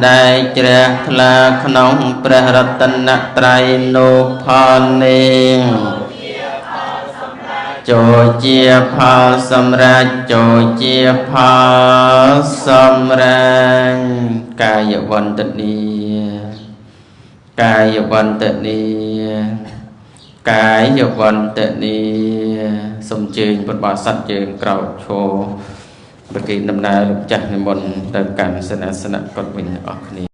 ដែលជ្រះថ្លាក្នុងព្រះរតនត្រ័យនោះផលនេះចូលជាផលសម្រេចចូលជាផលសម្រេចកាយវន្តនីកាយវន្តនីកាយវន្តនីសូមជើញពុទ្ធបរិស័ទយើងក្រោកឈរប្រគេនដំណើរលោកចាស់និមន្តទៅកាន់សេនាសនៈកុដវិញអស់គ្នា។